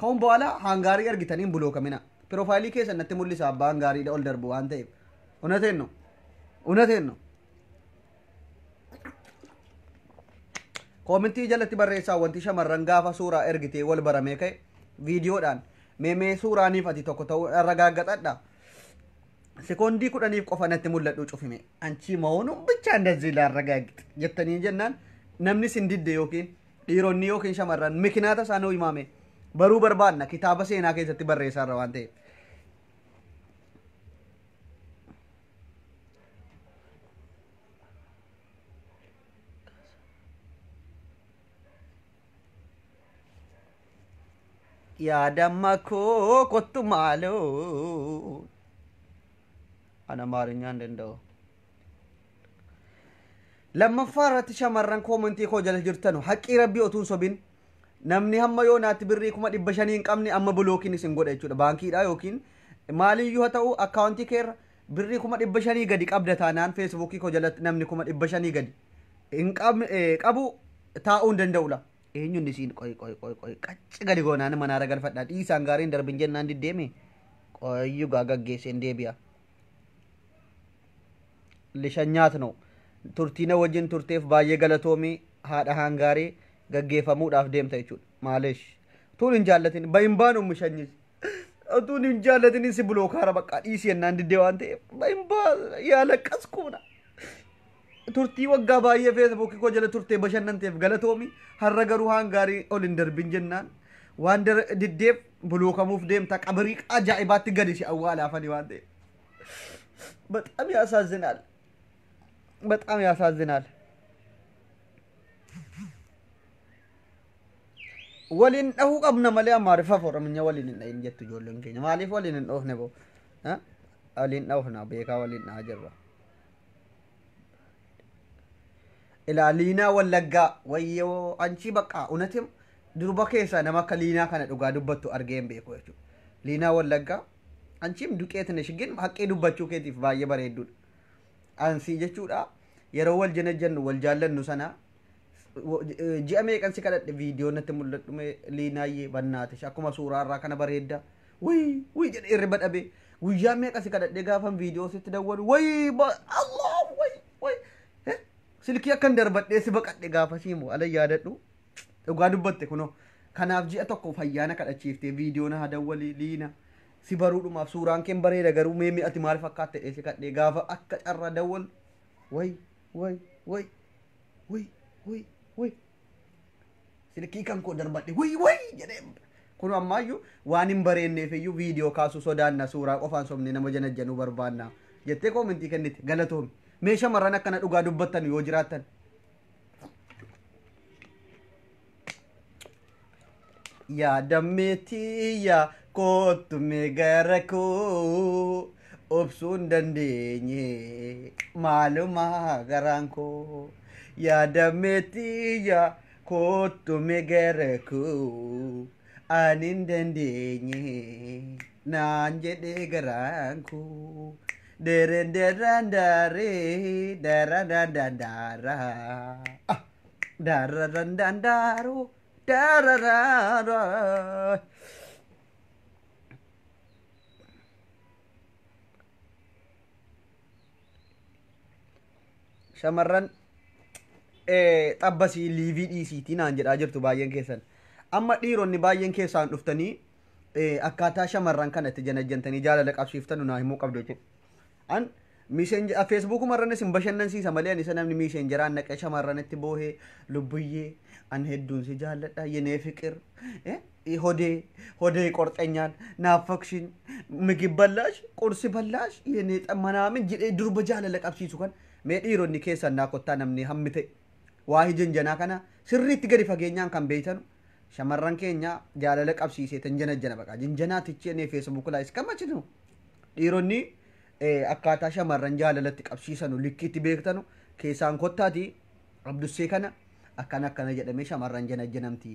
[SPEAKER 1] Ka'uun በኋላ hangaarii argitaniin bulookamina. Piroofaayilii keessan natti mul'isa abbaa hangaariidha ol darbu waan ta'eef. Unateen no. Unateen no. Koomentii jalatti barreessaa wanti shamarran gaafa suuraa ergitee wal baramee ka'e viidiyoodhaan meemee suuraaniif ati tokko ta'uu ragaaggaxadha. Sekoondii 10 qofa natti mul'adhu cufime. Anchi መሆኑን ብቻ እንደዚህ ላረጋግጥ jettanii jennaan namni sin didde yookiin dhiironni yookiin shamarran mikinaata isaanii himame baruu barbaanna kitaaba seenaa keessatti barreessaarra waan ta'eef. Yaadamma koo kottu maaloo. Ana Amaariñaa hin danda'u. Lammaffaa irratti shamarran koomentii koo jala jirtanu haqqii rabbii otuu hin sobin namni hamma yoonaatti birrii 500,000 hin qabne amma bulookiin isin godha jechuudha. Baankiidha yookiin maaliyyuu haa ta'u akkaawuntii keerra birrii 500,000 gadi qabda taanaan feesbuukii koo jalatti namni 500,000 gadi hin qabu taa'uu hin danda'udha. Eenyuun isiin qoy qoy qoy qoy qacci gadi goonaan manaara galfadhaa dhiisaan gaariin darbin jennaan diddeeme qoyyuu gaa gaggeesseen deebi'a. Lishanyaat no turtiina wajjin turteef baay'ee galatoomii haadha hangaarii gaggeeffamuudhaaf deemta jechuudha. Maaleesh tuun hin jaallatin bahin baanu mishanyis tuun hin jaallatin si bulookaara bakka dhiisi jennaan diddee waan ta'eef bahin baa yaalaqqas kuuna. Turtii waggaa baay'ee feesbuukii koo jala turtee bashannanteef galatoomii har'a garuu hangaarii ol hin darbin jennaan waan diddeef bulookamuuf deemta qabarii ajaa'ibaatti gadi si awwaalaafani waan ta'eef. በጣም ያሳዝናል። በጣም ያሳዝናል። Waliin dhahuu qabna malee Amaariffaaf Oromiyaa waliin hin dhahin jettu ijoolleen keenya. Maaliif waliin hin dhoofne boo? Waliin dhoofna beekaa waliin dhahaa jirra. Ilaa Liinaa Wallaggaa wayyoo anchi bakka unatim durba keessaa nama akka Liinaa kana dhugaa dubbattu argee hin beeku jechuudha. Liinaa Wallaggaa anchiim duqeet nesh gin haqqee dubbachuu keetiif baay'ee bareedduudha. Ansii jechuudha yeroo wal jennu wal jaallannu sana ji'a meeqan si kadhadhe viidiyoo natti mul'adhu Liinaayyee bannaatesh akkuma suuraa irraa kana bareedda. Wii wii jedhee hirriba dhabe guyyaa meeqa si kadhadhe gaafan viidiyoo sitti dawwalu wayii Allah wayii wayii silkii akkan darbadhee si baqadhe gaafa siimu ala yaadadhu dhugaa dubbatte kunoo kanaaf ji'a tokko fayyaana kadhachiiftee viidiyoo na dawwali Liina si baruudhumaaf suuraan keen bareeda garuu mee mi'ati maal fakkaatte dheesse kadhee gaafa akka carraa dawwal way way way way way way silkii kan koo darbadhe way way jedhee kun ammaayyuu waan hin bareenneef iyyuu viidiyoo kaasuu sodaanna suuraa qofaan sobne nama janajjanuu barbaanna jettee koomentii kennite galatoomi. Mee shamarran akkana dhugaa dubbattan yoo jiraattan. Yaa dammeetiyyaa kottu mee gara koo obsuu hin dandeenye maalumaa garaan koo. Yaa dammeetiyyaa kottu mee gara koo ani hin dandeenye naan jedhee garaan koo. Deren deran dare daran dan dara dararan dan daru dararara. Shamarran xabbasii liivii dhiisiitii naan jedhaa jirtu baay'een keessan. Amma dhiironni baay'een keessaan dhuftanii akkaataa shamarran kanatti janajjantanii jaalala qabsiiftan naa himuu qabdu jechuudha. An feesbuukuma irrannis hin bashannansiisa malee ani isa namni miiseenjeraan naqee shamarranitti boohee lubbuyyee an hedduun si jaalladha yenee fiqir hodee hodee qorxenyaan naaffakshin ምግብ በላሽ ቁርስ በላሽ የኔ ጠመናምን jedhee durba jaalala qabsiisu kan mee dhiironni keessan naa kottaa namni hammi ta'e waa hijanjanaa kana sirriitti gadi fageenyaan kan beeytanu shamarran keenya jaalala qabsiisee tan janajjana baqa janjanaa tichi nee feesbuuk laayis kamachinu dhiironni akkaataa shamarran jaalalatti qabsiisanu likkiitti beektanu keessaan kottaati abdussee kana akkana akkana jedhamee shamarran janajjanamti.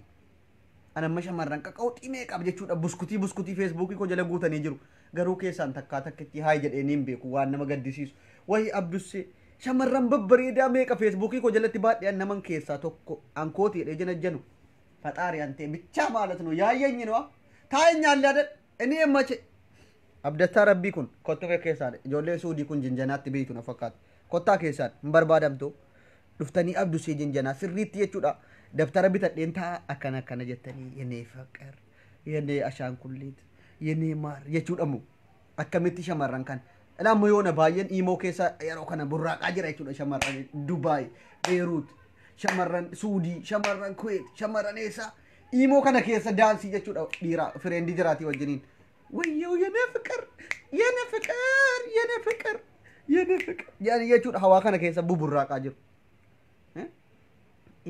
[SPEAKER 1] Anamma shamarran qaqawxii meeqaaf jechuudha buskutii buskutii feesbuukii koo jala guutanii jiru garuu keessaan takkaa takkitti haay jedhee niin beeku waan nama gaddisiisu wayi abdussee shamarran babbareedaa meeqa feesbuukii koo jalatti baadhee naman keessaa tokko ankooti jedhee janajjanu ፈጣሪ አንተ ብቻ ማለት ነው ያየኝ ነው። ታየኛለህ አይደል? እኔ መቼ abdattaa rabbii kun kottu keessaan ijoollee suudii kun jinjanaatti beeytu na fakkaata. Kottaa keessaan hin barbaadamtu dhuftanii abdusee jinjanaa sirriitti jechuudha. Dabtara bitadheen ta'a akkana akkana jettanii የኔ ፍቅር የኔ አሻንጉሊት የኔ ማር jechuudha moo akkamitti shamarran kan ilaa yoona baay'een iimoo keessa yeroo kana burraaqaa jira jechuudha. Shamarran Dubaay, Beeruut, shamarran Suudii, shamarran Kuweet, shamarran eessa iimoo kana keessa daansii jechuudha dhiira friendii jiraatii wajjiniin. ወየው የኔ ፍቅር የኔ ፍቅር የኔ ፍቅር የኔ ፍቅር jechuudha hawaa kana keessa buburraaqaa jiru.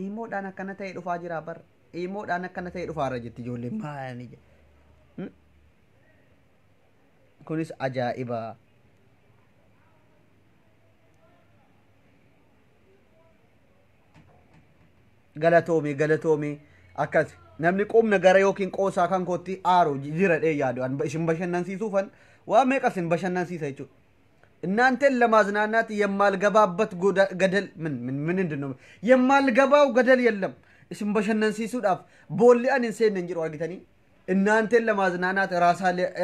[SPEAKER 1] Iimoodhaan akkana ta'e dhufaa jira bar. Iimoodhaan akkana ta'e dhufaarra jirti ijoolleen maali jedhe. Kunis ajaa'iba. Galatoomii galatoomii akkas namni qubna gara yookiin qoosaa kan kootti aaru jira dhee yaadu isin bashannansiisuufan waa meeqa isin bashannansiisa jechuudha. እናንተን ለማዝናናት የማልገባበት ገደል ምን ምን ምንድን ነው? የማልገባው ገደል የለም። isin bashannansiisuudhaaf boolli ani hin seenne hin jiru argitanii. እናንተን ለማዝናናት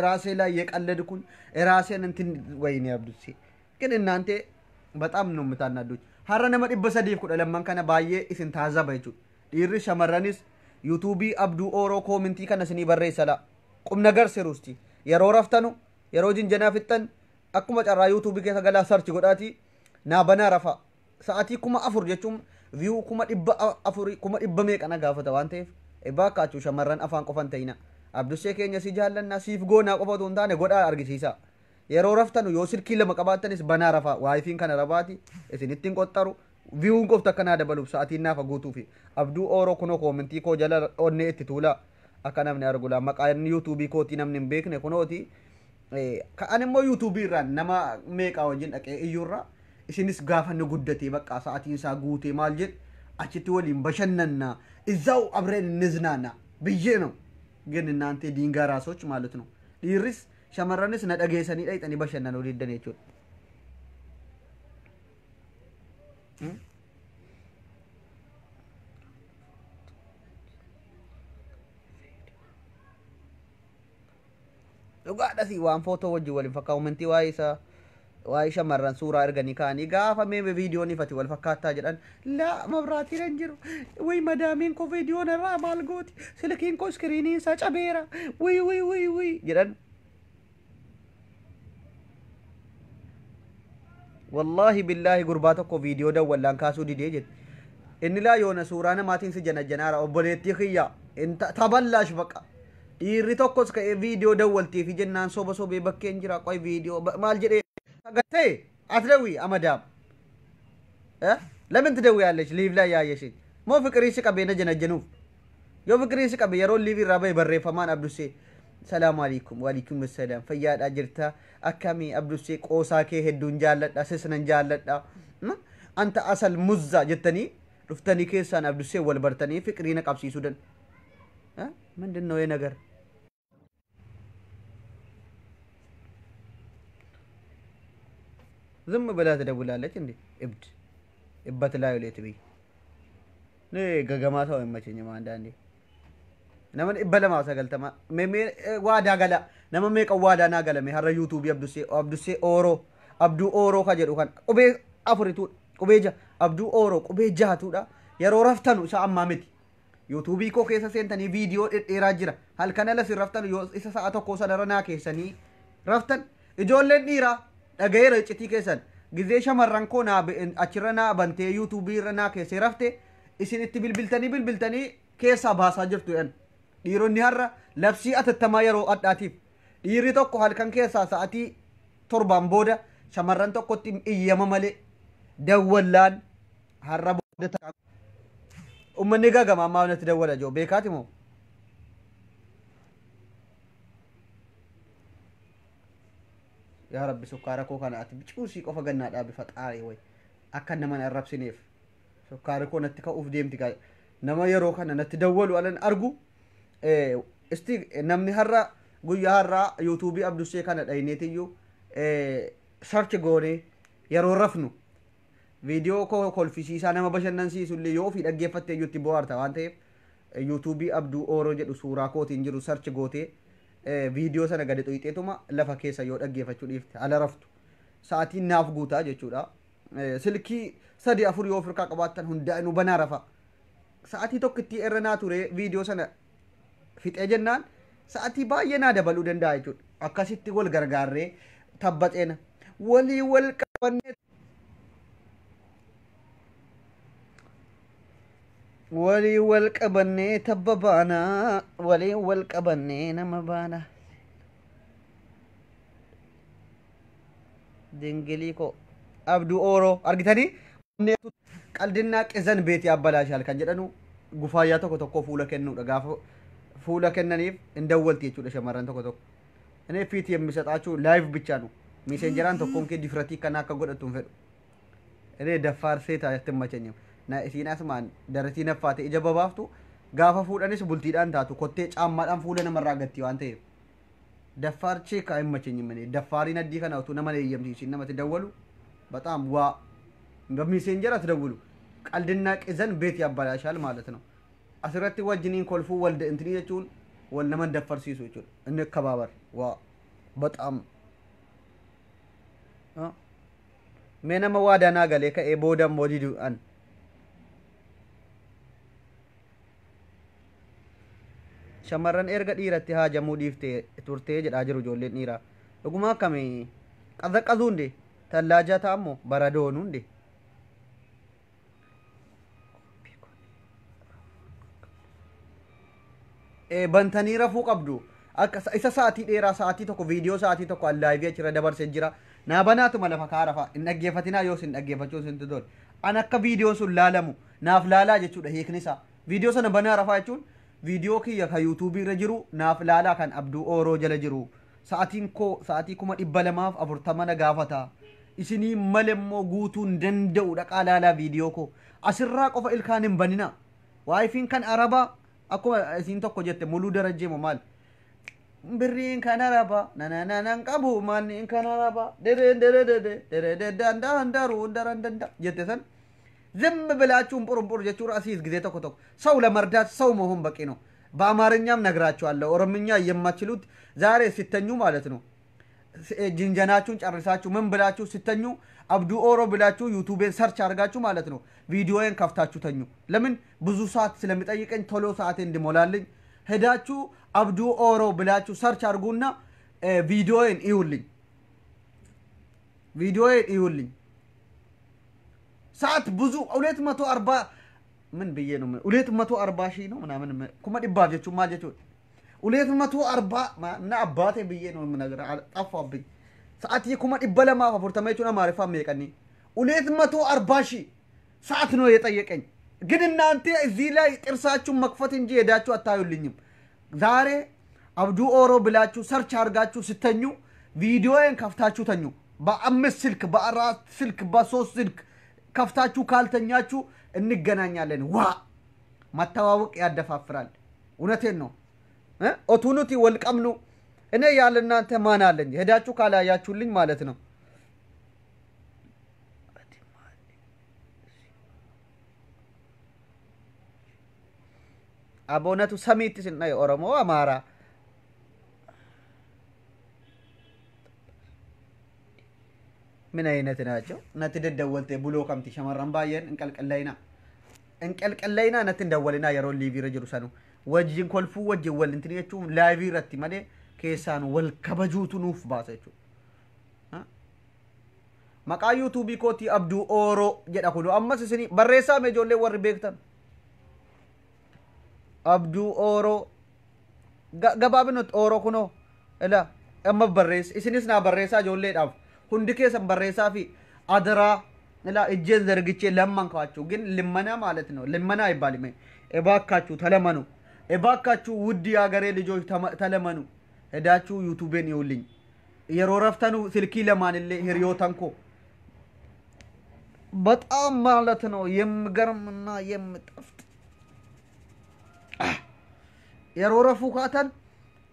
[SPEAKER 1] ራሴ ላይ የቀለድኩን ራሴን እንትን ወይኔ አብዱሴ ግን እናንተ በጣም ነው የምታናዱኝ። Har'a nama 312 kana baay'ee isin taazaba jechuudha. Dhiirri shamarranis yuutuubii Abduu Ooroo commentii kana isinii barreessa laa. Qubna garsiruusti. Yeroo raftanu yeroo jinjanaa fixxan akkuma carraa yuutuubii keessa galaa search godhaatii naa banaa rafa. Sa'aatii 4000 jechuun view 400,000 kuma dhibba meeqa na gaafata waan ta'eef ebbaa akkaachuu shamarran afaan qofan ta'ina. Abdussee keenya si jaallannaa siif goonaa qofa otoo hin taane godhaa argisiisa. Yeroo raftanu yoo silkii lama qabaattanis banaa rafaa WiFiin kana rabaati isinittiin qoxxaru viewun qofti akkanaa dabaluuf sa'aatiin naafa guutuufi Abduu Ooroo kunoo commentii koo jala onnee itti tuulaa akka namni argulaa maqaan yuutuubii kootii namni hin beekne kunooti. Ka'an immoo yuutuubii irraan nama meeqaa wajjin dhaqee iyyuurraa isinis gaafa inni guddatee bakka sa'aatiin isaa guutee maal jedhe achitti waliin bashannannaa እዛው አብረን እንዝናና ብዬ ነው። ግን እናንተ ድንጋይ ራሶች ማለት ነው። Dhiirris shamarranis na dhageessanii dhayxanii bashannanuu diddan jechuudha. Dhugaadhasi waan footoo wajjin waliin fakkaatu commentii waa'ee isaa waa'ee shamarran suuraa erganii ka'anii gaafa mee viidiyoon ifati wal fakkaattaa jedhan laa mabraatiin hin jiru way madaamiin koo viidiyoon irraa maal gooti silkiin koo screeniin isaa cabeera way way way way jedhan. Wallaahi billaahi gurbaa tokko viidiyoo dawwallaan kaasuu didee jette. Inni laa yoona suuraa namaatiin si janajjanaara obboleettii kiyya taballaash baqa. Dhiirri tokkos ka'ee viidiyoo dawwaltii fi jennaan soba sobee bakkeen jira qoy viidiyoo maal jedhee ta'e አትደውይ አመዳም ለምን ትደውያለሽ? Live ላይ ያየሽኝ moo fiqirii si qabee na janajjanuuf yoo fiqirii si qabe yeroo live irraa bahe barreeffamaan Abdussee salaamu alaikum waalaikum assalaam fayyaadhaa jirta akkamii Abdussee qoosaa kee hedduun jaalladha sisnan jaalladha anta asal muzza jettanii dhuftanii keessaan Abdussee wal bartanii fiqirii na qabsiisuu dan ምንድን ነው ይሄ ነገር? ዝም ብላ ትደውላለች እንዴ እብድ እበት ላይ ሌት ብይ ገገማ ሰው አይመቸኝም። አንዳንዴ nama 290 waadaa gala nama meeqa waadaa naa galame har'a yuutuubii Abdussee Abdussee Ooroo Abduu Ooroo ka jedhu kan qubee afurituudha qubee jaha Abduu Ooroo qubee jahatuudha yeroo raftanu isa ammaa miti. Yuutuubii koo keessa seentanii viidiyoo dhedheeraa jira halkan ala sin raftanu yoo isa sa'a tokko sanarra naa keessanii raftan ijoolleen dhiiraa dhagayeera iccitii keessan gizee shamarran koo naa achirra naa bantee yuutuubii irra naa keessee rafte isin itti bilbiltanii bilbiltanii keessaa baasaa jirtu jedhan. Dhiironni har'a labsii atattamaa yeroo adhaatiif dhiirri tokko halkan keessaa sa'atii 7 booda shamarran tokkotti iyyama malee dawwallaan har'a booda uummanni gagama ammaa natti dawwala jiru beekaati moo? Yaa Rabbi sukkaara koo kana ati cuusii qofa gannaa dhaabi faxaaree wayi akka nama hin arrabsineef sukkaarri koo natti ka'uuf deemti nama yeroo kana natti dawwalu alan argu isti namni har'a guyyaa har'aa yuutuubii Abdussee kana dhayneetiyyuu search goonee yeroo rafnu viidiyoo koo kolfisiisaa nama bashannansiisu illee yoo ofii dhaggeeffatte iyyuu itti bohaarta waan ta'eef yuutuubii Abduu Ooroo jedhu suuraa kootiin jiru search gootee Viidiyoo sana gadi xuyixeetuma lafa keessa yoo dhaggeeffachuu dhiifte ala raftu sa'aatiin naaf guutaa jechuudha. Silkii 3 4 yoo ofirkaa qabaattan hundaa'inuu banaa rafa. Sa'aatii tokko itti irra naa ture viidiyoo sana fixee jennaan sa'aatii baay'ee naa dabaluu danda'a jechuudha. Akkasitti wal gargaarree tabbaxeena walii wal qabannee walii wal qabannee tabba baanaa walii wal qabannee nama baana. Dingilii koo Abduu Ooroo argitanii qaldinnaa qizan beetii abbalaashaal kan jedhanu gufaayyaa tokko tokko fuula kennuudha gaafa fuula kennaniif hin dawwalti jechuudha shamarran tokko tokko. እኔ ፊት የሚሰጣችሁ ላይቭ ብቻ ነው። ሜሴንጀራን tokkoon kee difratii kana akka godhatu hin fedhu. እኔ ደፋር ሴት አትመቸኝም። Na isiin asumaan daratii naffaate ija babaaftu gaafa fuudhanis bultiidhaan taatu kottee caammaadhaan fuula namarraa gatti waan ta'eef. ደፋር ቼክ አይመቸኝም። እኔ ደፋሪን addii kana utuu nama eeyyamsiisin namatti dawwalu በጣም ዋ በሜሴንጀር አትደውሉ። ቀልድና ቅዘን ቤት ያበላሻል ማለት ነው። asirratti wajjiniin kolfuu wal intinii jechuun wal nama daffarsiisu jechuudha. እንከባበር ዋ በጣም mee nama waadaa galee ka'ee booda immoo diduudhaan shamarran erga dhiiratti haajamuu dhiiftee turtee jedhaa jiru ijoolleen dhiiraa. Dhuguma akkamii qazaqazuu hunde tallaajaa ta'ammoo baradoon hunde. Bantanii rafuu qabdu. Akka isa sa'aatii dheeraa sa'aatii tokko viidiyoo sa'aatii tokko allaayivii achirra dabarsee jira. Naa banaatuma lafa kaa rafaa hin dhaggeeffatinaa yoo isin dhaggeeffachuu isin tole. An akka viidiyoon sun laalamu naaf laalaa jechuudha hiikni isaa. Viidiyoo sana banaa rafaa jechuun viidiyoo kiyya kan yuutuubii irra jiru naaf laalaa kan Abduu Ooroo jala jiru. Sa'aatiin koo sa'aatii 240,000 na gaafata. Isinii malee immoo guutuu hin danda'u dhaqaa laalaa viidiyoo koo. Asirraa qofa ilkaan hin banina. Waayifiin kan Arabaa akkuma isiin tokko jette muluu darajjee moo maal? Birriin kan Arabaa nanananan qabu manni kan Arabaa dereen deree deree dandaan daruu daran danda jette san ዝም ብላችሁ እንቁርንቁር jechuun asiis ጊዜ tokko tokko ሰው ለመርዳት ሰው መሆን በቂ ነው። በአማርኛም ነግራችኋለሁ። ኦሮምኛ የማትችሉት ዛሬ ሲተኙ ማለት ነው ጅንጀናችሁን ጨርሳችሁ ምን ብላችሁ ሲተኙ አብዱ ኦሮ ብላችሁ ዩቱቤን ሰርች አድርጋችሁ ማለት ነው ቪዲዮዬን ከፍታችሁ ተኙ። ለምን ብዙ ሰዓት ስለሚጠይቀኝ ቶሎ ሰዓቴ እንዲሞላልኝ ሄዳችሁ አብዱ ኦሮ ብላችሁ ሰርች አድርጉና ቪዲዮዬን እዩልኝ፣ ቪዲዮዬን እዩልኝ። ሰዓት ብዙ 240 ምን ብዬ ነው 240 ሺህ ነው ምናምን kuma dhibbaaf jechuun maal jechuudha? 240 እና አባቴ ብዬ ነው የምነግርህ፣ ጠፋብኝ። ሰዓት 240,000 jechuun Amaariffaan meeqanii? 240 ሺህ ሰዓት ነው የጠየቀኝ። ግን እናንተ እዚህ ላይ ጥርሳችሁን መክፈት እንጂ ሄዳችሁ አታዩልኝም። ዛሬ አብዱ ኦሮ ብላችሁ ሰርች አድርጋችሁ ስተኙ ቪዲዮዬን ከፍታችሁ ተኙ። በ5 ስልክ በ4 ስልክ በ3 ስልክ ከፍታችሁ ካልተኛችሁ እንገናኛለን። ዋ መተዋወቅ ያደፋፍራል። እውነቴን ነው። ኦቱኑቲ ወልቀምኑ እኔ ያለ እናንተ ማን አለኝ? ሄዳችሁ ካላያችሁልኝ ማለት ነው። አቦነቱ ሰሚት ስናይ ኦሮሞ አማራ ምን አይነት ናቸው? ነቲ ደደወልቴ ብሎ ከምቲ ሸመረን ባየን እንቀልቀለይና እንቀልቀለይና ነቲ እንደወልና የሮ ሊቪ ረጅሩ ሰኑ wajjin kolfuu wajjin wal intini jechuun laayivii irratti malee keessaan wal kabajuutu nuuf baasa jechuudha. Maqaa yuutuubii kootii Abduu Ooroo jedha kun ammas isinii barreessaa mee ijoollee warri beektan. Abduu Ooroo gabaabinatti Ooroo kunoo ila amma barreessa isinis naa barreessaa ijoolleedhaaf hundi keessan barreessaa fi adaraa ila እጄን ዘርግቼ ለመንኳችሁ። ግን ልመና ማለት ነው ልመና አይባልም። እባካችሁ ተለመኑ። እባካችሁ ውድ የሀገሬ ልጆች ተለመኑ። ሄዳችሁ ዩቱቤን ይውልኝ yeroo raftanu silkii lamaanillee hiriyootan koo በጣም ማለት ነው የሚገርምና የሚጣፍጥ yeroo rafuu kaatan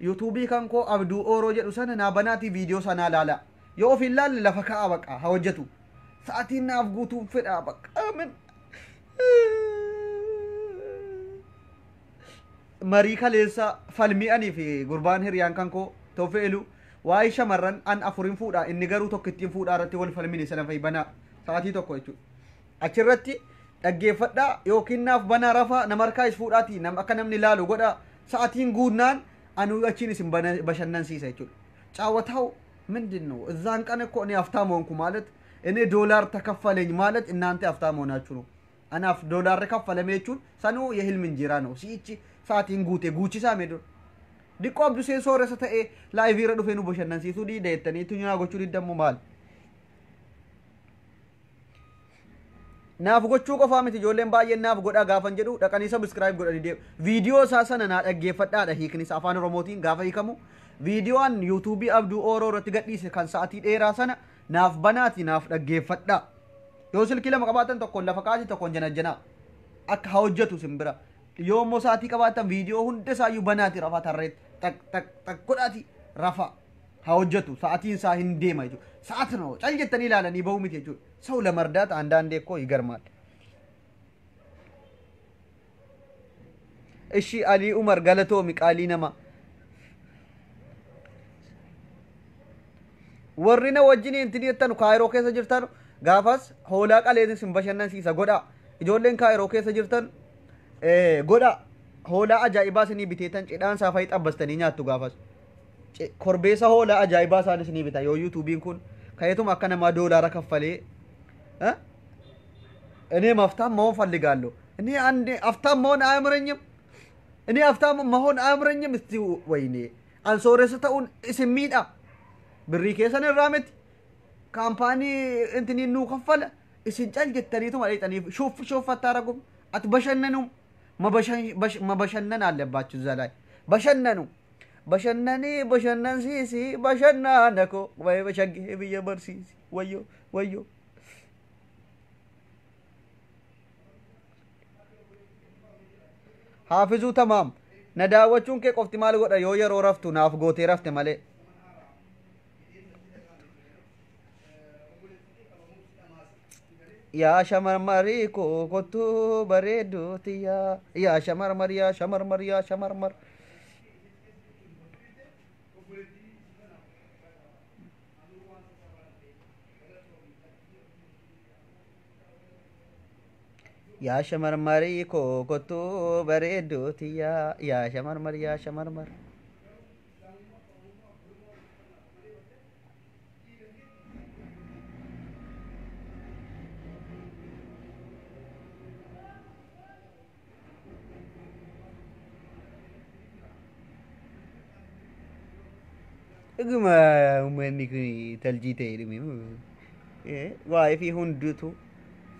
[SPEAKER 1] yuutuubii kan koo Abduu Ooroo jedhu sana naa banaatii viidiyoo sanaa laala. Yoo of hin laalle lafa ka'a baqa haa hojjetu. Sa'aatiin naaf guutuun fedhaa baqa. ምን Marii kaleessa falmi'anii fi gurbaan hiriyaan kan koo Toofee Elu waa'ee shamarran an afurin fuudhaa inni garuu tokkittiin fuudhaa irratti wal falmine sana fa'i banaa sa'aatii tokko jechuudha. Achirratti dhaggeeffadhaa yookiin naaf banaa rafaa nama harkaa is fuudhaatii nam akka namni ilaalu godhaa sa'aatiin guunnaan anuu achiin isin bashannansiisa jechuudha. ጫወታው ምንድን ነው? እዛን ቀን እኮ እኔ ሀብታም ሆንኩ ማለት እኔ ዶላር ተከፈለኝ ማለት እናንተ ሀብታም ሆናችሁ ነው። Anaaf doolaarri kaffalame jechuun sanuu የህልም እንጀራ ነው። Si'ichi sa'aatiin guute guuchisaa mee dur. Diqqoo Abduseen sooressa ta'ee live irra dhufee nu bashannansiisuu diida jettanii tunyaa gochuu didammoo maal? Naaf gochuu qofaa miti, ijoolleen baay'een naaf godhaa gaafan jedhu dhaqanii subscribe godhanii deemu. Viidiyoo isaa sana naa dhaggeeffadhaadha, hiikni isaa afaan Oromootiin gaafa hiikamu. Viidiyoon yuutuubii Abduu Ooroo irratti gadhiise kan sa'aatii dheeraa sana naaf banaati naaf dhaggeeffadhaa. Yoo silkii lama qabaatan tokkoon lafa kaasi tokkoon janajjanaa. Akka haa hojjetu simbira. Yoo immoo sa'aatii qabaatan viidiyoo hunda isaayyuu banaati rafaa tarreetti tak tak tak godhaati rafa haa hojjetu, sa'aatiin isaa hin deema jechuudha. Sa'aati ነው cal jettanii ilaalanii bahuu miti jechuudha. ሰው ለመርዳት አንዳንዴ እኮ ይገርማል። እሺ አሊ ኡመር galatoomi qaalii nama. Warri na wajjin intin jettan Kaayiroo keessa jirtan gaafas hoolaa qaleetin sin bashannansiisa godhaa. Ijoolleen Kaayiroo keessa jirtan godhaa. Hoolaa ajaa'ibaa isinii biteetan cidhaan isaa fa'i xabbastanii nyaattu gaafas. Korbeessa hoolaa ajaa'ibaa isaan isinii bitan yoo yuutuubiin kun ka'eetuma akka namaa doolaara kaffalee እኔም ሀብታም መሆን ፈልጋለሁ። እኔ አንዴ ሀብታም መሆን አያምረኝም። እኔ ሀብታም መሆን አያምረኝም። እስቲ ወይኔ an sooressa ta'uun isin miidha. Birrii keessan irraa miti. Kaampaanii intiniin nuu kaffala. Isin cal jettaniituma dheexaniif ሹፍ ሹፍ አታረጉም። አትበሸነኑም። መበሸነን አለባችሁ እዛ ላይ በሸነኑ። በሸነኒ በሸነንሲሲ በሸናነኮ ወይ በሸጌ ብዬ በርሲሲ ወዮ ወዮ። Haafizuu tamaam na daawwachuun kee qofti maal godha yoo yeroo raftu naaf gootee rafte malee. Yaa shamarmarii koo kottuu bareedduu tiyyaa, yaa shamarmar, yaa shamarmar, yaa shamarmar. Yaa shamarmarii koo kottuu bareedduu tiyyaa, yaa shamarmar, yaa shamarmar. Dhuguma uummanni kun taljii ta'e dhume. Waa'ee fi hundutu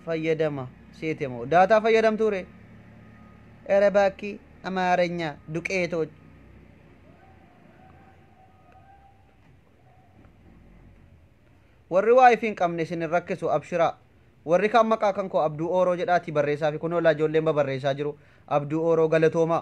[SPEAKER 1] fayyadama seete moo daataa fayyadamtuu ree? ኧረ እባክህ አማርኛ ዱቄቶች። Warri waa'ee fi hin qabne isin hin rakkisu, abshiraa. Warri kaan maqaa kan koo Abduu Ooroo jedhaati barreessaa fi kunoo laa ijoolleen babarreessaa jiru. Abduu Ooroo, galatoomaa.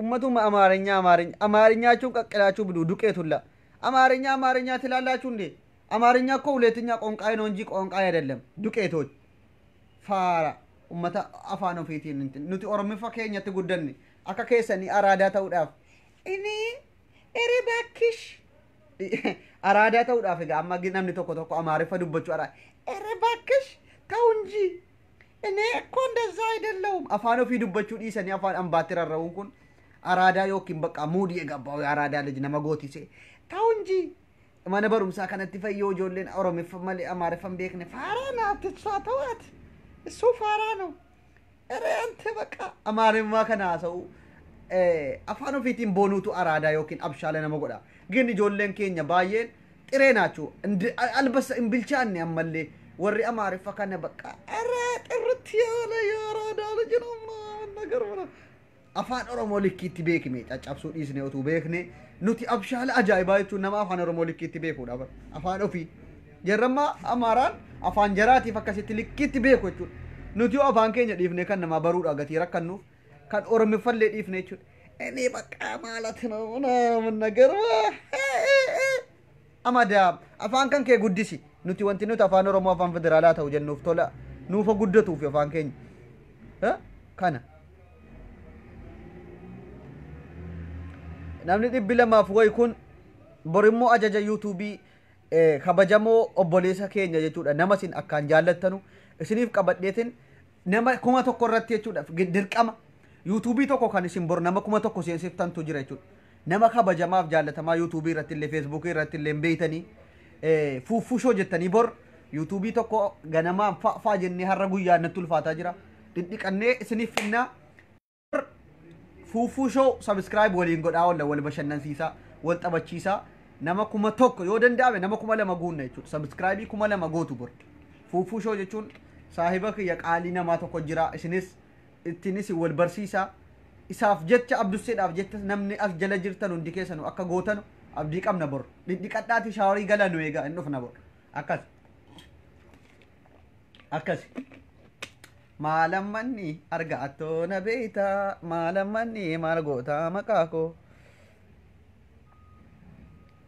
[SPEAKER 1] Ummatuma አማርኛ አማርኛ አማርኛችሁን ቀቅላችሁ ብሉ። ዱቄቱላ አማርኛ አማርኛ ትላላችሁ እንዴ? አማርኛ እኮ ሁለተኛ ቋንቋዬ ነው እንጂ ቋንቋዬ አይደለም። ዱቄቶች faara ummata afaan ofiitiin nuti Oromiffa keenyatti guddanne akka keessanii araadaa ta'uudhaaf inni ere bakkish araadaa ta'uudhaaf egaa amma namni tokko tokko Amaariffa dubbachuu araa ere bakkish ta'u እንጂ እኔ እኮ እንደዛ አይደለሁም። Afaan ofii dubbachuu dhiisanii afaan ambaatti rarra'uun kun araadaa yookiin bakka muudii eegabbaa araadaa ልጅ nama gootise ta'u እንጂ mana barumsaa kanatti fayyoo ijoolleen Oromiffa malee Amaariffa hin beekne faaraa naatti እሷ ተዋት፣ እሱ ፋራ ነው። ኧረ አንተ በቃ Amaariffa kana haasa'u afaan ofiitiin boonuutu araadaa yookiin abshaala nama godha. ግን ijoolleen keenya baay'een xiree ናችሁ አልበሰ hin bilchaanne ammallee warri Amaariffa kana በቃ ኧረ ጥርት ያለ የአራዳ ልጅ ነው ምናምን ነገር ምናምን afaan Oromoo likkiitti beekne caccabsuu dhiisne otuu beekne nuti abshaala ajaa'ibaa jechuun nama afaan Oromoo likkiitti beekuudha bara afaan ofii. Jarrammaa Amaaraan afaan jaraatiif akkasitti likkiitti beeku jechuudha. Nuti yoo afaan keenya dhiifne kan namaa baruudha gatii rakkannuuf kan Oromiffallee dhiifne jechuudha. እኔ በቃ ማለት ነው ምናምን ነገር Amadaa afaan kan kee guddisi. Nuti wanti nuti afaan Oromoo afaan federaalaa ta'u jennuuf tola nuufa guddatuuf afaan keenya. Kana. Namni 200 wayi kun borimmoo ajaja yuutuubii kabajamoo obboleessa keenya jechuudha. Nama isin akkaan jaallattanu isiniif qabadheetin nama 1000 irratti jechuudha dirqama yuutuubii tokko kan isin bor nama 1000 seensiftantu jira jechuudha. Nama kabajamaaf jaallatamaa yuutuubii irratti illee feesbuukii irratti illee beeytanii fuufushoo jettanii bor yuutuubii tokko ganamaan fa'aa jennee har'a guyyaa natti ulfaataa jira. Dhidhiqannee isiniif finnaa fuufushoo sabiskiraayib waliin godhaa oolla wal bashannansiisaa wal taphachiisaa nama 1000 yoo danda'ame nama 2000 guunna jechuudha. Sabiskiraayibii 2000 gootu bor. Fuufushoo jechuun saahiba kiyya qaalii namaa tokko jira isinis ittiinis wal barsiisaa. Isaaf jecha abdusseedhaaf jecha namni as jala jirtan hundi keessanu akka gootanu abdii qabna bor. Dhidhiqadhaati shaaworii gala nu eegaa hin dhufna bor. Akkas. Akkas. Maalammanni arga attoo na beeytaa maalammanni maal gootaa maqaa koo.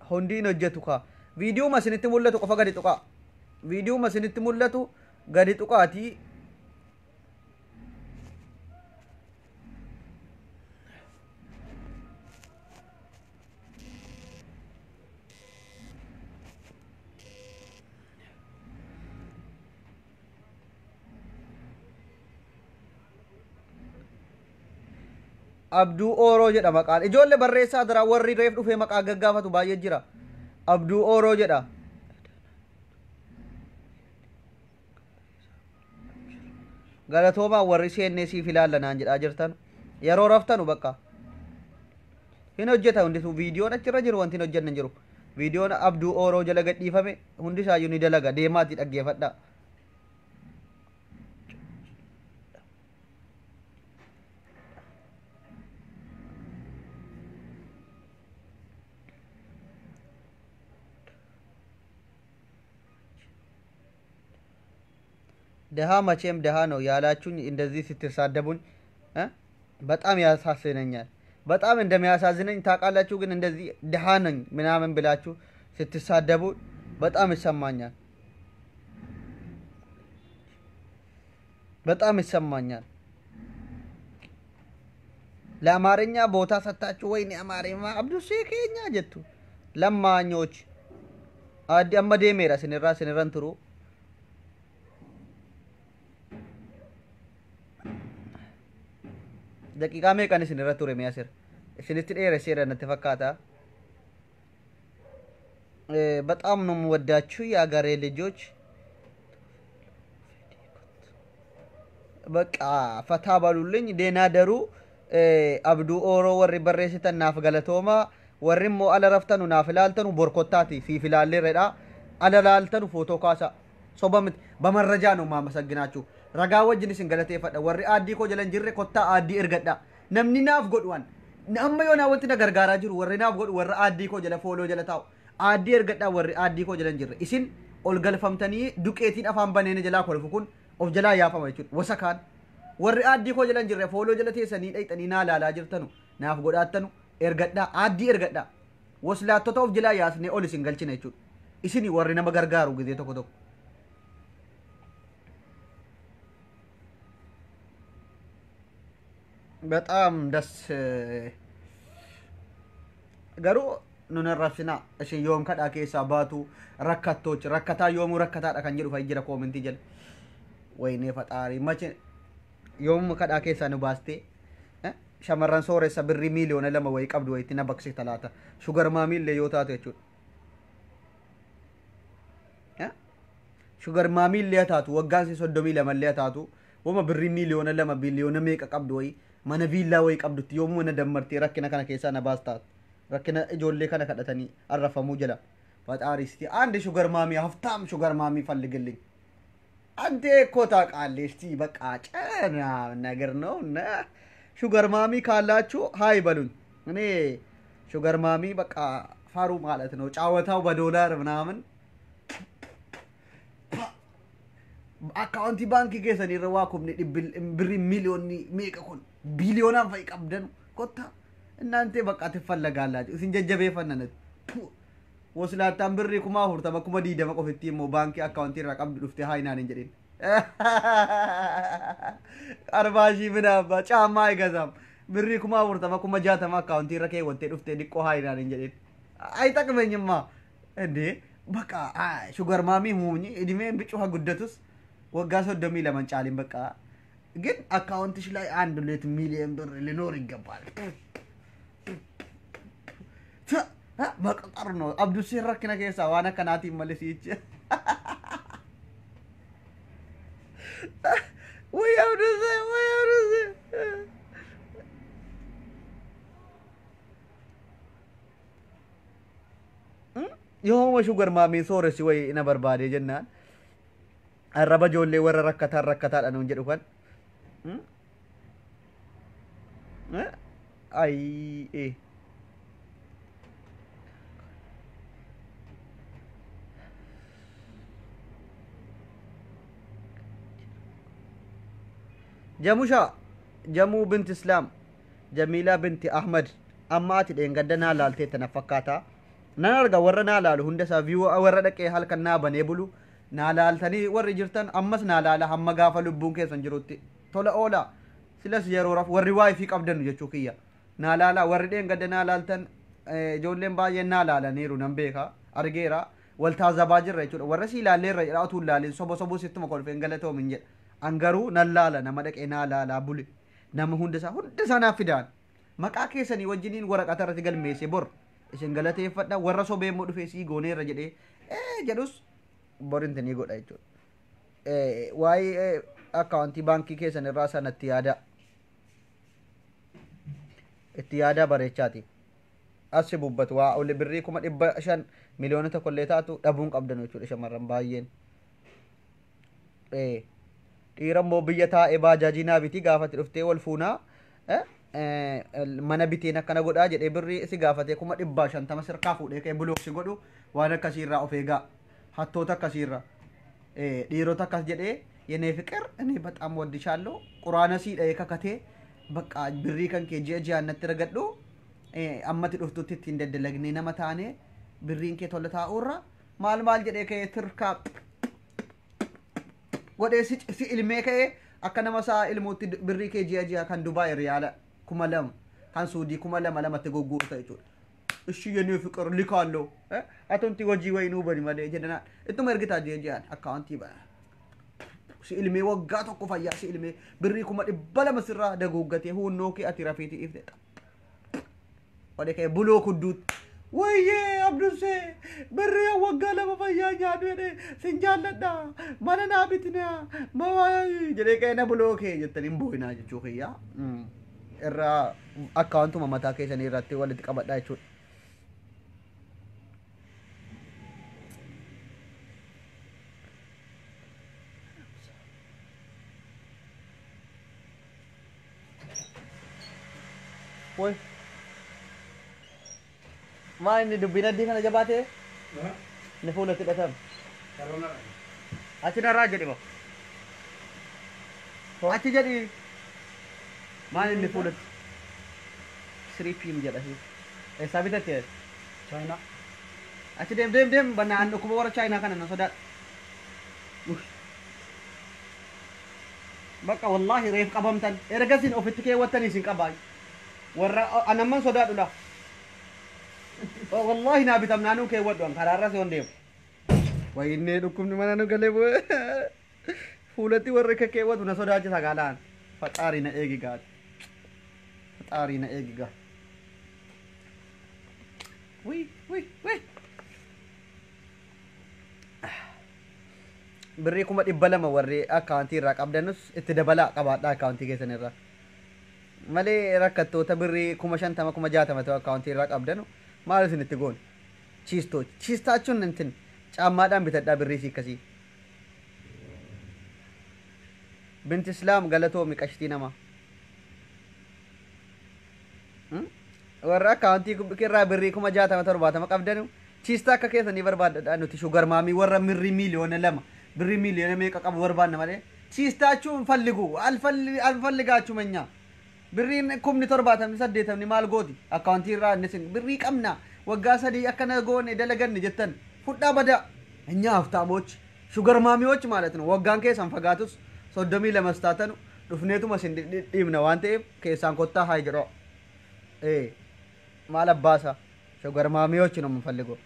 [SPEAKER 1] Hundiin hojjetu kaa. Viidiyoo isinitti mul'atu qofa gadi tuqaa. Viidiyoo isinitti mul'atu gadi tuqaatii. Abduu Ooroo jedha maqaan. Ijoollee barreessaa jira warri reef dhufee maqaa gaggaafatu baay'ee jira. Abduu Ooroo jedha. Galatoomaa warri seennee siif ilaallanaan jedhaa jirtan. Yeroo raftanu bakka. Hin hojjeta hundituu viidiyoon achirra jiru wanti hin hojjenne jiru. Viidiyoon Abduu Ooroo jala gadhiifame hundisaayyuu ni dalaga deemaati dhaggeeffadhaa. ደሃ መቼም ደሃ ነው ያላችሁኝ እንደዚህ ስትሳደቡኝ በጣም ያሳዝነኛል። በጣም እንደሚያሳዝነኝ ታውቃላችሁ። ግን እንደዚህ ደሃ ነኝ ምናምን ብላችሁ ስትሳደቡ በጣም ይሰማኛል። በጣም ይሰማኛል። ለአማርኛ ቦታ ሰጣችሁ ወይኔ አማርኛ አብዱሴ ኬኛ ጀቱ ለማኞች አዲ አመ deemeera sinirraa sinirran turu. Daqiiqaa meeqan isinirra ture mi'a sir isinitti dheeresseera natti fakkaata. በጣም ነው የምወዳችሁ የአገሬ ልጆች። በቃ ፈታ በሉልኝ፣ ደህና ደሩ። Abduu Ooroo warri barreessitan naaf galatooma. Warri immoo ala raftanu naaf ilaaltanu borkottaati siif ilaalleerredha. Ala laaltanu footoo kaasa soba miti በመረጃ ነው የማመሰግናችሁ። ragaa wajjin isin galateeffadha. Warri aaddii koo jala hin jirre kottaa aaddii ergadha. Namni naaf godhu amma yoonaa wanti na gargaaraa jiru warri naaf godhu warra aaddii koo jala fooloo jala taa'u aaddii ergadha warri aaddii koo jala hin jirre. Isin ol galfamtanii duqeetiin afaan baneena jalaa kolfu kun of jalaa yaafama jechuudha. Wasakaan warri aaddii koo jala hin jirre fooloo jala teessanii dhayxanii naa laalaa jirtanu naaf godhaattanu ergadha aaddii ergadha. Waslaattota of jalaa yaasnee ol isin galchina jechuudha. Isin warri nama gargaaru gizee tokko tokko. በጣም ደስ garuu nun arrabsinaa isin yoom kadhaa keessaa baatu rakkattoች rakkataa yoomuu rakkataadha kan jedhu fa'i jira koomentii jala. ወይኔ ፈጣሪ መቼ yoom kadhaa keessaa nu baastee shamarran sooressa birrii 2 miiliyoona wayii qabdu wayiitti na baqsita laata shugar maamiillee yoo taatu jechuudha. Shugar maamiillee taatu waggaan 32 illee taatu wama birrii 2 miiliyoona biliyoona meeqa qabdu wayii mana viillaa wayii qabdutti yoomuu mana dammartee rakkina kana keessaa na baastaat rakkina ijoollee kana kadhatanii arrafamuu jala ፈጣሪ እስቲ አንድ sugar mommy ሀብታም sugar mommy ፈልግልኝ። አንተ እኮ ታውቃለህ። እስቲ በቃ ጨና ነገር ነው እና sugar mommy ካላችሁ hi በሉኝ። እኔ sugar mommy በቃ ፈሩ ማለት ነው። ጫወታው በዶላር ምናምን akkaawuntii baankii keessan irra waa kumni birrii miiliyoonni meeqa kun biiliyoonaan fa'i qabdanu kottaa እናንተ በቃ ትፈለጋላችሁ። isin jajjabeeffanna. Waslaattaan birrii 40,000 20,000 qofitti immoo baankii akkaawuntii irraa qabdu dhuftee haa hinaan hin jedhin. Arbaa shii bina abbaa caammaa eegasaam. Birrii 40,000 60,000 akkaawuntii irra keewwattee dhuftee diqqoo haa hinaan hin jedhin. Ayi xaqmeenyummaa. Indee bakka shugar maamii muumni idimeen bicuha guddatus waggaa 32 caalin bakka ግን አካውንትሽ ላይ 1 2 ሚሊዮን ብር ሊኖር ይገባል። መቅጠር ነው። አብዱሴን rakkina keessaa waan akkanaatiin malee si'ichi. Way Abdusee, way Abdusee. Yooma shugar maamiin sooressi wayi na barbaade jennaan. Arraba ijoollee warra rakkataan rakkataadha nuun jedhu kan. Ayi. Jamusha, Jamuu binti Islaam, Jamiilaa binti Ahmad, amma ati dheengadda naa laaltee tana fakkaata. Nan arga warra naa laalu hunda isaa viyuu warra dhaqee halkan naa banee bulu naa laaltanii warri jirtan ammas naa laala hamma gaafa lubbuun keessan jirutti tola oola. Silas yeroo raf warri waayifii qabdanu jechuu kiyya. Naa laala warri dheengadda naa laaltan ijoolleen baay'een naa laalaniiru nan beeka argeera. Wal taazabaa jirra jechuudha. Warra si ilaalleerra jedha utuu hin laalin soba sobuu sittuma kolfeen galatoomin jedha. An garuu nan laala nama dhaqee naa laalaa bule. Nama hunda isaa naaf fidaan. Maqaa keessanii wajjiniin waraqata irratti galmeesse bor. Isin galateeffadha warra sobee immoo dhufee sii gooneerra jedhee jedhus bor intinii godha jechuudha. Waa'ee akkaawuntii baankii keessan irraa sanatti yaada. Itti yaadaa bareechaati. Asi bubbatu waa oli birrii 500,000 miliyoona 1 illee taatu dhabuun qabdan jechuudha shamarran baay'een. Dhiira immoo biyya taa'ee baajaajii naa biti gaafate dhuftee wal fuunaa mana biteen akkana godhaa jedhee birrii si gaafatee 150,000 sirkaa fuudhee ka'ee bulooksi godhu waan akkasiirraa of eegaa. Hattoota akkasiirraa. Dhiirota akkas jedhee የኔ ፍቅር እኔ በጣም ወድሻለሁ ቁራነ ሲደህ kakatee bakka birrii kan kee ji'a ji'aan natti ragadhu ammatti dhuftutti ittiin daddalagnee nama taane birriin kee tola taa'uurra maal maal jedhee ka'ee tirkaa godhee si ilmee ka'ee akka nama isaa ilmuutti birrii kee ji'a ji'a kan Dubaay riyaala 2,000 kan Suudii 2,200tti gurgurta jechuudha. እሺ የኔ ፍቅር ልካለሁ atunti hojii wayinuu bani malee jedhanaan ittuma ergitaa ji'a ji'aan akkaawuntii bana. Si ilmee waggaa tokko fayyaa si ilmee birrii 200,000 sirraa daguuggatee hunnoo kee ati rafiitii ifte. Odee kee buloo kudduutti. Wayyee Abdusee birrii waggaa 2 fayyaa nyaadhu jedhee sin jaalladha mana naa bitinaa jedhee kee na buloo kee jettanii hin boo'inaa jechuu kiyyaa. Irraa akkaawuntuma mataa keessanii irratti walitti qabadhaa jechuudha. Woi. Maa inni dubbiin addii kana jabaatee? Inni fuulatti hidhatame. Achi narraa jedhi ba. Achi jedhi. Maal inni fuulatti? 3 PM jedha. Eessaa bitatte?
[SPEAKER 2] Chaayinaa.
[SPEAKER 1] Achi deem deem deem bannaan dhukkuba warra Chaayinaa kana na sodaadha. Bakka wallaahi reef qabamtan erga isin ofitti keewwattanii isin qabaa. Warra anamman sodaadhu laa. Wallaahi naa bitamnaanuu keewwadhu an karaarra si deemu. Wayinnee dhukkubni mana nu galee fuulatti warri akka keewwatu na sodaachisa gaalaan. Faxaarii na eegi gaal. Faxaarii na eegi gaal. Wii wii wii. Birrii 200,000 warri akkaawuntii irraa qabdanus itti dabalaa qabaadhaa akkaawuntii keessan irraa. Malee rakkattoota birrii 50,000 60,000 ta'u akkaawuntii irraa qabdanu maal isin itti goone? Chiistoo chiistaachuun intin caammaadhaan bitadhaa birrii sii akkasii. Binti Islaam galatoomi qashtii namaa. Warra akkaawuntii irraa birrii 60,000 70 qabdanu chiistaa akka keessanii barbaadadhaa nuti shugar maamii warra mirrii miliyoona 2 birrii miliyoona meeqa qabu barbaanna malee chiistaachuun falligu alfalligaachuu manyaa. Birriin 70,000 80,000 maal gooti akkaawuntii irraa inni birrii qabna Waggaa 3 akkana goone dalaganne jettan fudhaa badaa. እኛ ሀብታሞች ሹገር ማሚዎች ማለት ነው። Waggaan keessan fagaatus 32 taatanu dhufneetuma isin dhiibna waan ta'eef keessaan kottaa haa jedhoo. Maal abbaasa ሹገር ማሚዎች ነው የምንፈልገው።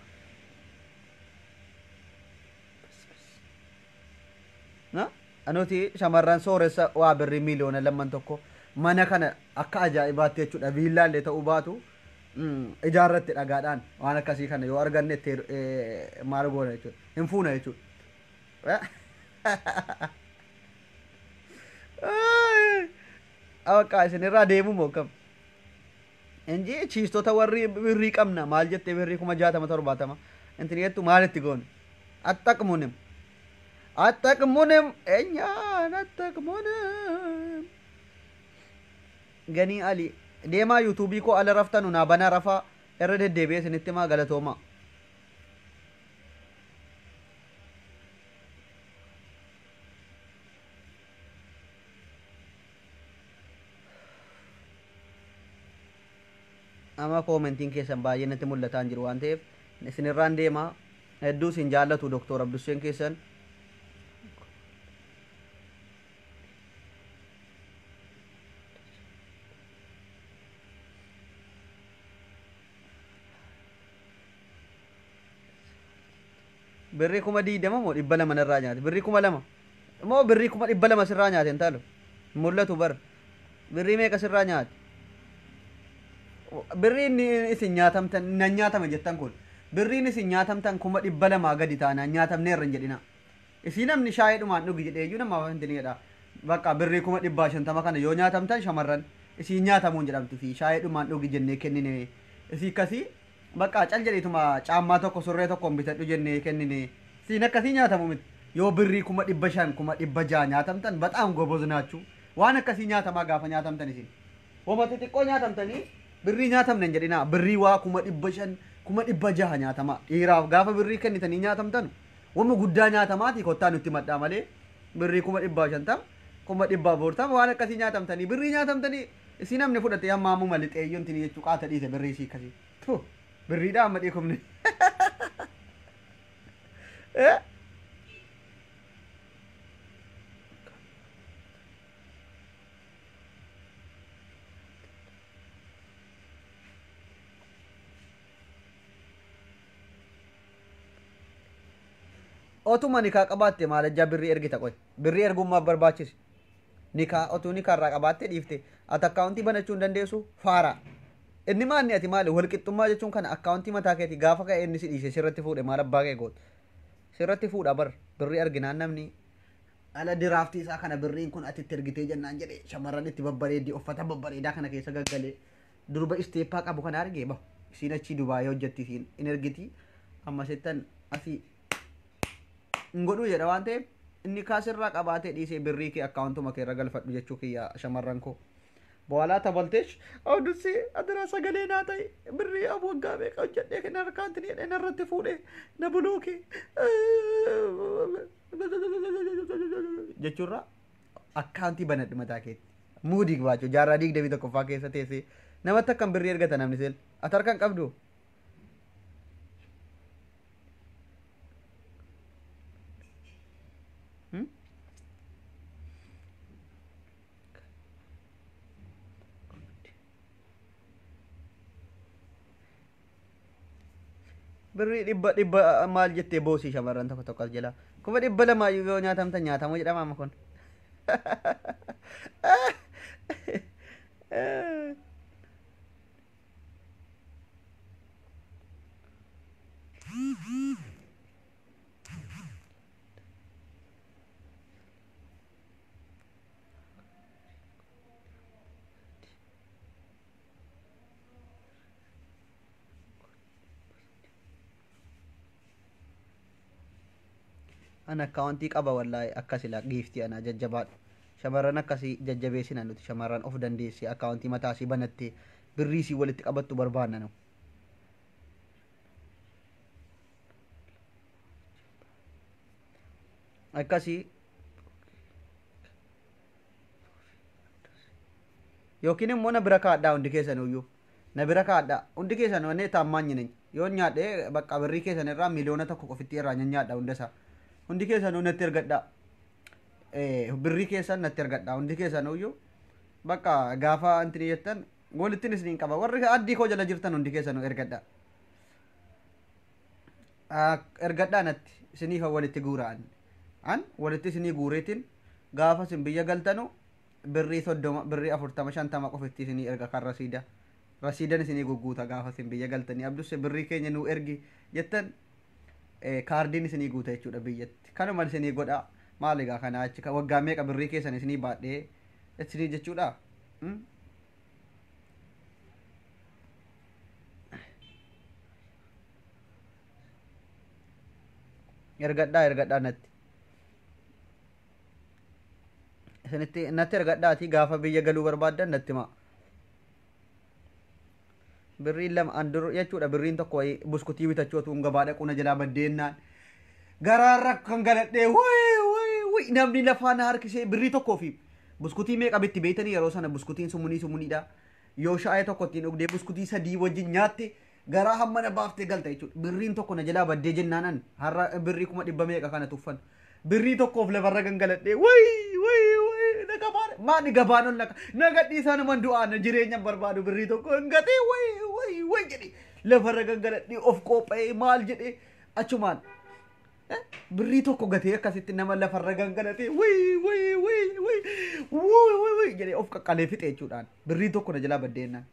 [SPEAKER 1] Anuti shamarran sooressa waa birrii miiliyoona 2 mana kana akka ajaa'ibaatti jechuudha viillaallee ta'uu baatu ijaarratti dhagaadhaan waan akkasii kana yoo arganne itti maal goona jechuudha hin fuuna jechuudha. Bakka isinirraa deemu moo kam? Inji chiistota warri birrii qabna maal jettee birrii 60,000 70,000 intini jettu maalitti goone? Attaqmunim attaqmunim eenyaan attaqmunim. Ganii Ali deemaa yuutuubii koo ala raftanu naa banaa rafaa irra deddeebi'ee isinitti himaa galatoomaa. Amma koomentiin keessan baay'ee natti mul'ataa hin jiru waan ta'eef isinirraan deemaa. Hedduu isin jaallatu Doktor Abdusseen keessan. Birrii 20,000 moo 200 narraa nyaate? Birrii 2,000 moo birrii 200,000 sirraa nyaate hin taalu? Mul'atu bar. Birrii meeqa sirraa nyaate? Birriin isin nyaatamtan nan nyaatame jettan kun birriin isin nyaatamtan 200,000 gadi taanaan nyaatamneerra hin jedhina. Isii namni shaayii dhumaan dhugi jedhee iyyuu namaaf hin jedha. Bakka birrii 150,000 kana yoo nyaatamtan shamarran isii nyaatamuun jedhamtu fi shaayii dhumaan dhugi jennee kennine. Isii akkasii bakka cal jedheetuma caammaa tokko surree tokkoon bitadhu jennee kennine. Isiin akkasii nyaatamu miti. Yoo birrii 500,000 600,000 nyaatamtan baxaam goboz naachuu waan akkasii nyaatamaa gaafa nyaatamtan isin. Wama xixiqqoo nyaatamtanii birrii nyaatamne hin jedhina. Birrii waa 500,000 600,000 nyaatama. Dhiiraaf gaafa birrii kennitanii nyaatamtan wama guddaa nyaatamaati kottaa nutti maddaa malee birrii 550,000 440,000 waan akkasii nyaatamtanii birrii nyaatamtanii isin namni fudhate amma ammoo malee xeeyyoon tini jechuu qaata dhiise birrii isii akkasii. Tu birriidhaa amma dhiikumne. Otuma nikaa qabaatte maalajjaa birrii ergita qoy. Birrii ergummaaf barbaachise. Nikaa otuu nikaarraa qabaatte dhiifte. Ati akkaawuntii banachuu hin dandeessu faara. Inni maanni ati maali walqixxummaa jechuun kana akkaawuntii mataa keetii gaafa ka'e inni si dhiise sirratti fuudhe maal abbaa kee goote. Sirratti fuudha bar birrii arginaan namni ala diraaftii isaa kana birriin kun ati itti ergitee jennaan jedhe shamarran itti babbareeddii uffata babbareedaa kana keessa gaggalee durba isteeppaa qabu kana argee bahu. Isiin achii Dubaayii hojjetti isiin in ergiti amma sittan asii hin godhuu jedha waan ta'eef inni kaasirraa qabaatee dhiisee birrii kee akkaawuntuma kee irra galfadhu jechuu kiyya shamarran koo. በኋላ ተበልተሽ አሁንስ አደራ ሰገሌ ናታይ ብሪ አቦጋ በቃ ጀደ ከነርካንት ነው ነረት ፉዴ ነብሎኬ ጀቹራ አካውንቲ በነድ መታከት ሙዲ ግባቸው ጃራ ዲግ ደቢ ተቆፋ ከሰቴሴ ነመተከም ብሪ እርገተ ነምኒ ሲል አተርከን ቀብዱ Birrii 100 maal jettee boosii shamarran tokko tokko as jala. 200,000 yoo nyaatamtan nyaatamuu jedhama amma kun. Ana akkaawuntii qaba wallaahi akkas ila giiftii ana jajjabaadhu. Shamarran akkasii jajjabeessina nuti shamarran of dandeessee akkaawuntii mataasii banattee birrii isii walitti qabattu barbaanna nu. Akkasii yookiin immoo na bira kaadhaa hundi keessan iyyuu na bira kaadhaa hundi keessan wanne taammaanyi nany Yoon nyaadhe bakka birrii keessan irraa 1 miliyoona qofitti irraa nyaadha hundasaa. Hundi keessanuu natti ergadhaa. Birrii keessan natti ergadhaa hundi keessanuyyuu bakka gaafa intini jettan walittin isiniin qaba. Warri addii koo jala jirtan hundi keessanuu ergadhaa. Ergadhaa natti, isiniif walitti guura'an. An walitti isinii guureetiin gaafa isin biyya galtanu birrii 30, birrii 40, 50 qofitti isinii erga kan rasiida. Rasiidan isinii gugguuta gaafa isin biyya galtanii. Abdusse, birrii keenya nuu ergi jettan, kaardiin isinii guuta jechuudha biyyatti. Kanuma isinii godha. Maal egaa kana achi waggaa meeqa birrii keessan isinii baadhee isinii jechuudha. Ergadhaa, ergadhaa natti. Isinitti natti ergadhaati, gaafa biyya galuu barbaaddan natti himaa. Birriin lama an dur jechuudha, birriin tokko wayii buskutii bitachuu otoo hin gabaa dhaquu na jalaa baddeennaan garaarra kan galadhee, wuyi wuyi wuyi, namni lafaa na harkisee. Birrii tokkoo fi buskutii meeqa bitti beeytanii? Yeroo sana buskutiin sumunii sumuniidha. Yoo shaayee tokko ittiin dhugdee buskutii sadii wajjin nyaatte, garaa hamma na baaftee galta jechuudha. Birriin tokko na jalaa baddee jennaanan har'a birrii 100,000 meeqa kana tuffan. Birrii tokkoof lafarra gangaladhee, wuyi wuyi wuyi, na gabaan maani gabaan ol na gadhiisaa, naman du'aa na jireenya hin barbaadu, birrii tokko hin gatee, wuyi wuyi wuyi jedhee lafarra gangaladhee of qophaa'ee maal jedhee achumaan birrii tokko gatee akkasitti nama lafarra gangalatee, wuyi wuyi wuyi wuyi wuyi wuyi wuyi jedhee of qaqqalee fixe jechuudhaan birrii tokko na jalaa baddeennaan.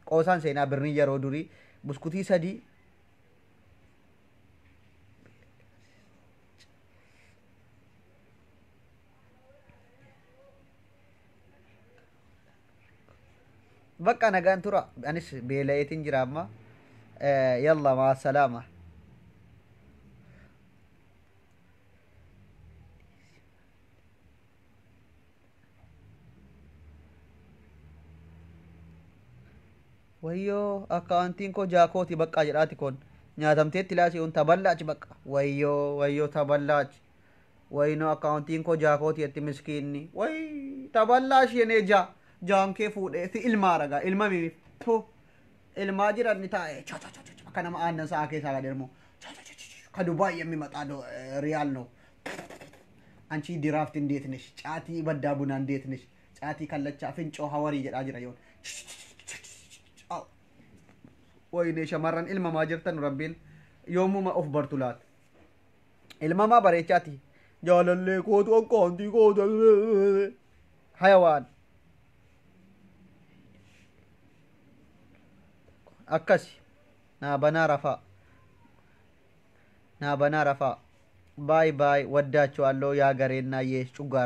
[SPEAKER 1] Qoosaan seenaa birrii yeroo durii buskutii sadii. Bakka nagaan tura, anis beela'eetiin jira amma. Yalla, maa salaama. Wayyoo, akkaawuntiin koo jaakooti baqqaa jedhaati koon nyaatamteetti laasii taballaachi bakka. Wayyoo, wayyoo, taballaachi. Waynoo, akkaawuntiin koo jaakooti jetti miskiinni. Way, taballaash yenee jaa jaan kee fuudhee si ilmaa ragaa ilma mimiif tu ilmaa jiran ni taa'e cha cha cha cha akka nama aannan sa'a keessaa gad elmoo cha cha cha cha ka Dubaay የሚመጣ ሪያል ነው። አንቺ ድራፍት እንዴት ነሽ? ጫቲ በዳ ቡና እንዴት ነሽ? ጫቲ ከለቻ ፍንጮ ሀወሪ jedhaa jira yoon. Wayne, shamarran ilmamaa jirtan, rabbiin yoomuma of bartu laata? Ilmamaa bareechaati. Jaalallee kootu, akkaantii kootu, hayawaan. Akkasi. Naa banaa rafaa. Naa banaa rafaa. Bye bye, ወዳችኋለሁ የሀገሬና የጩጋራ።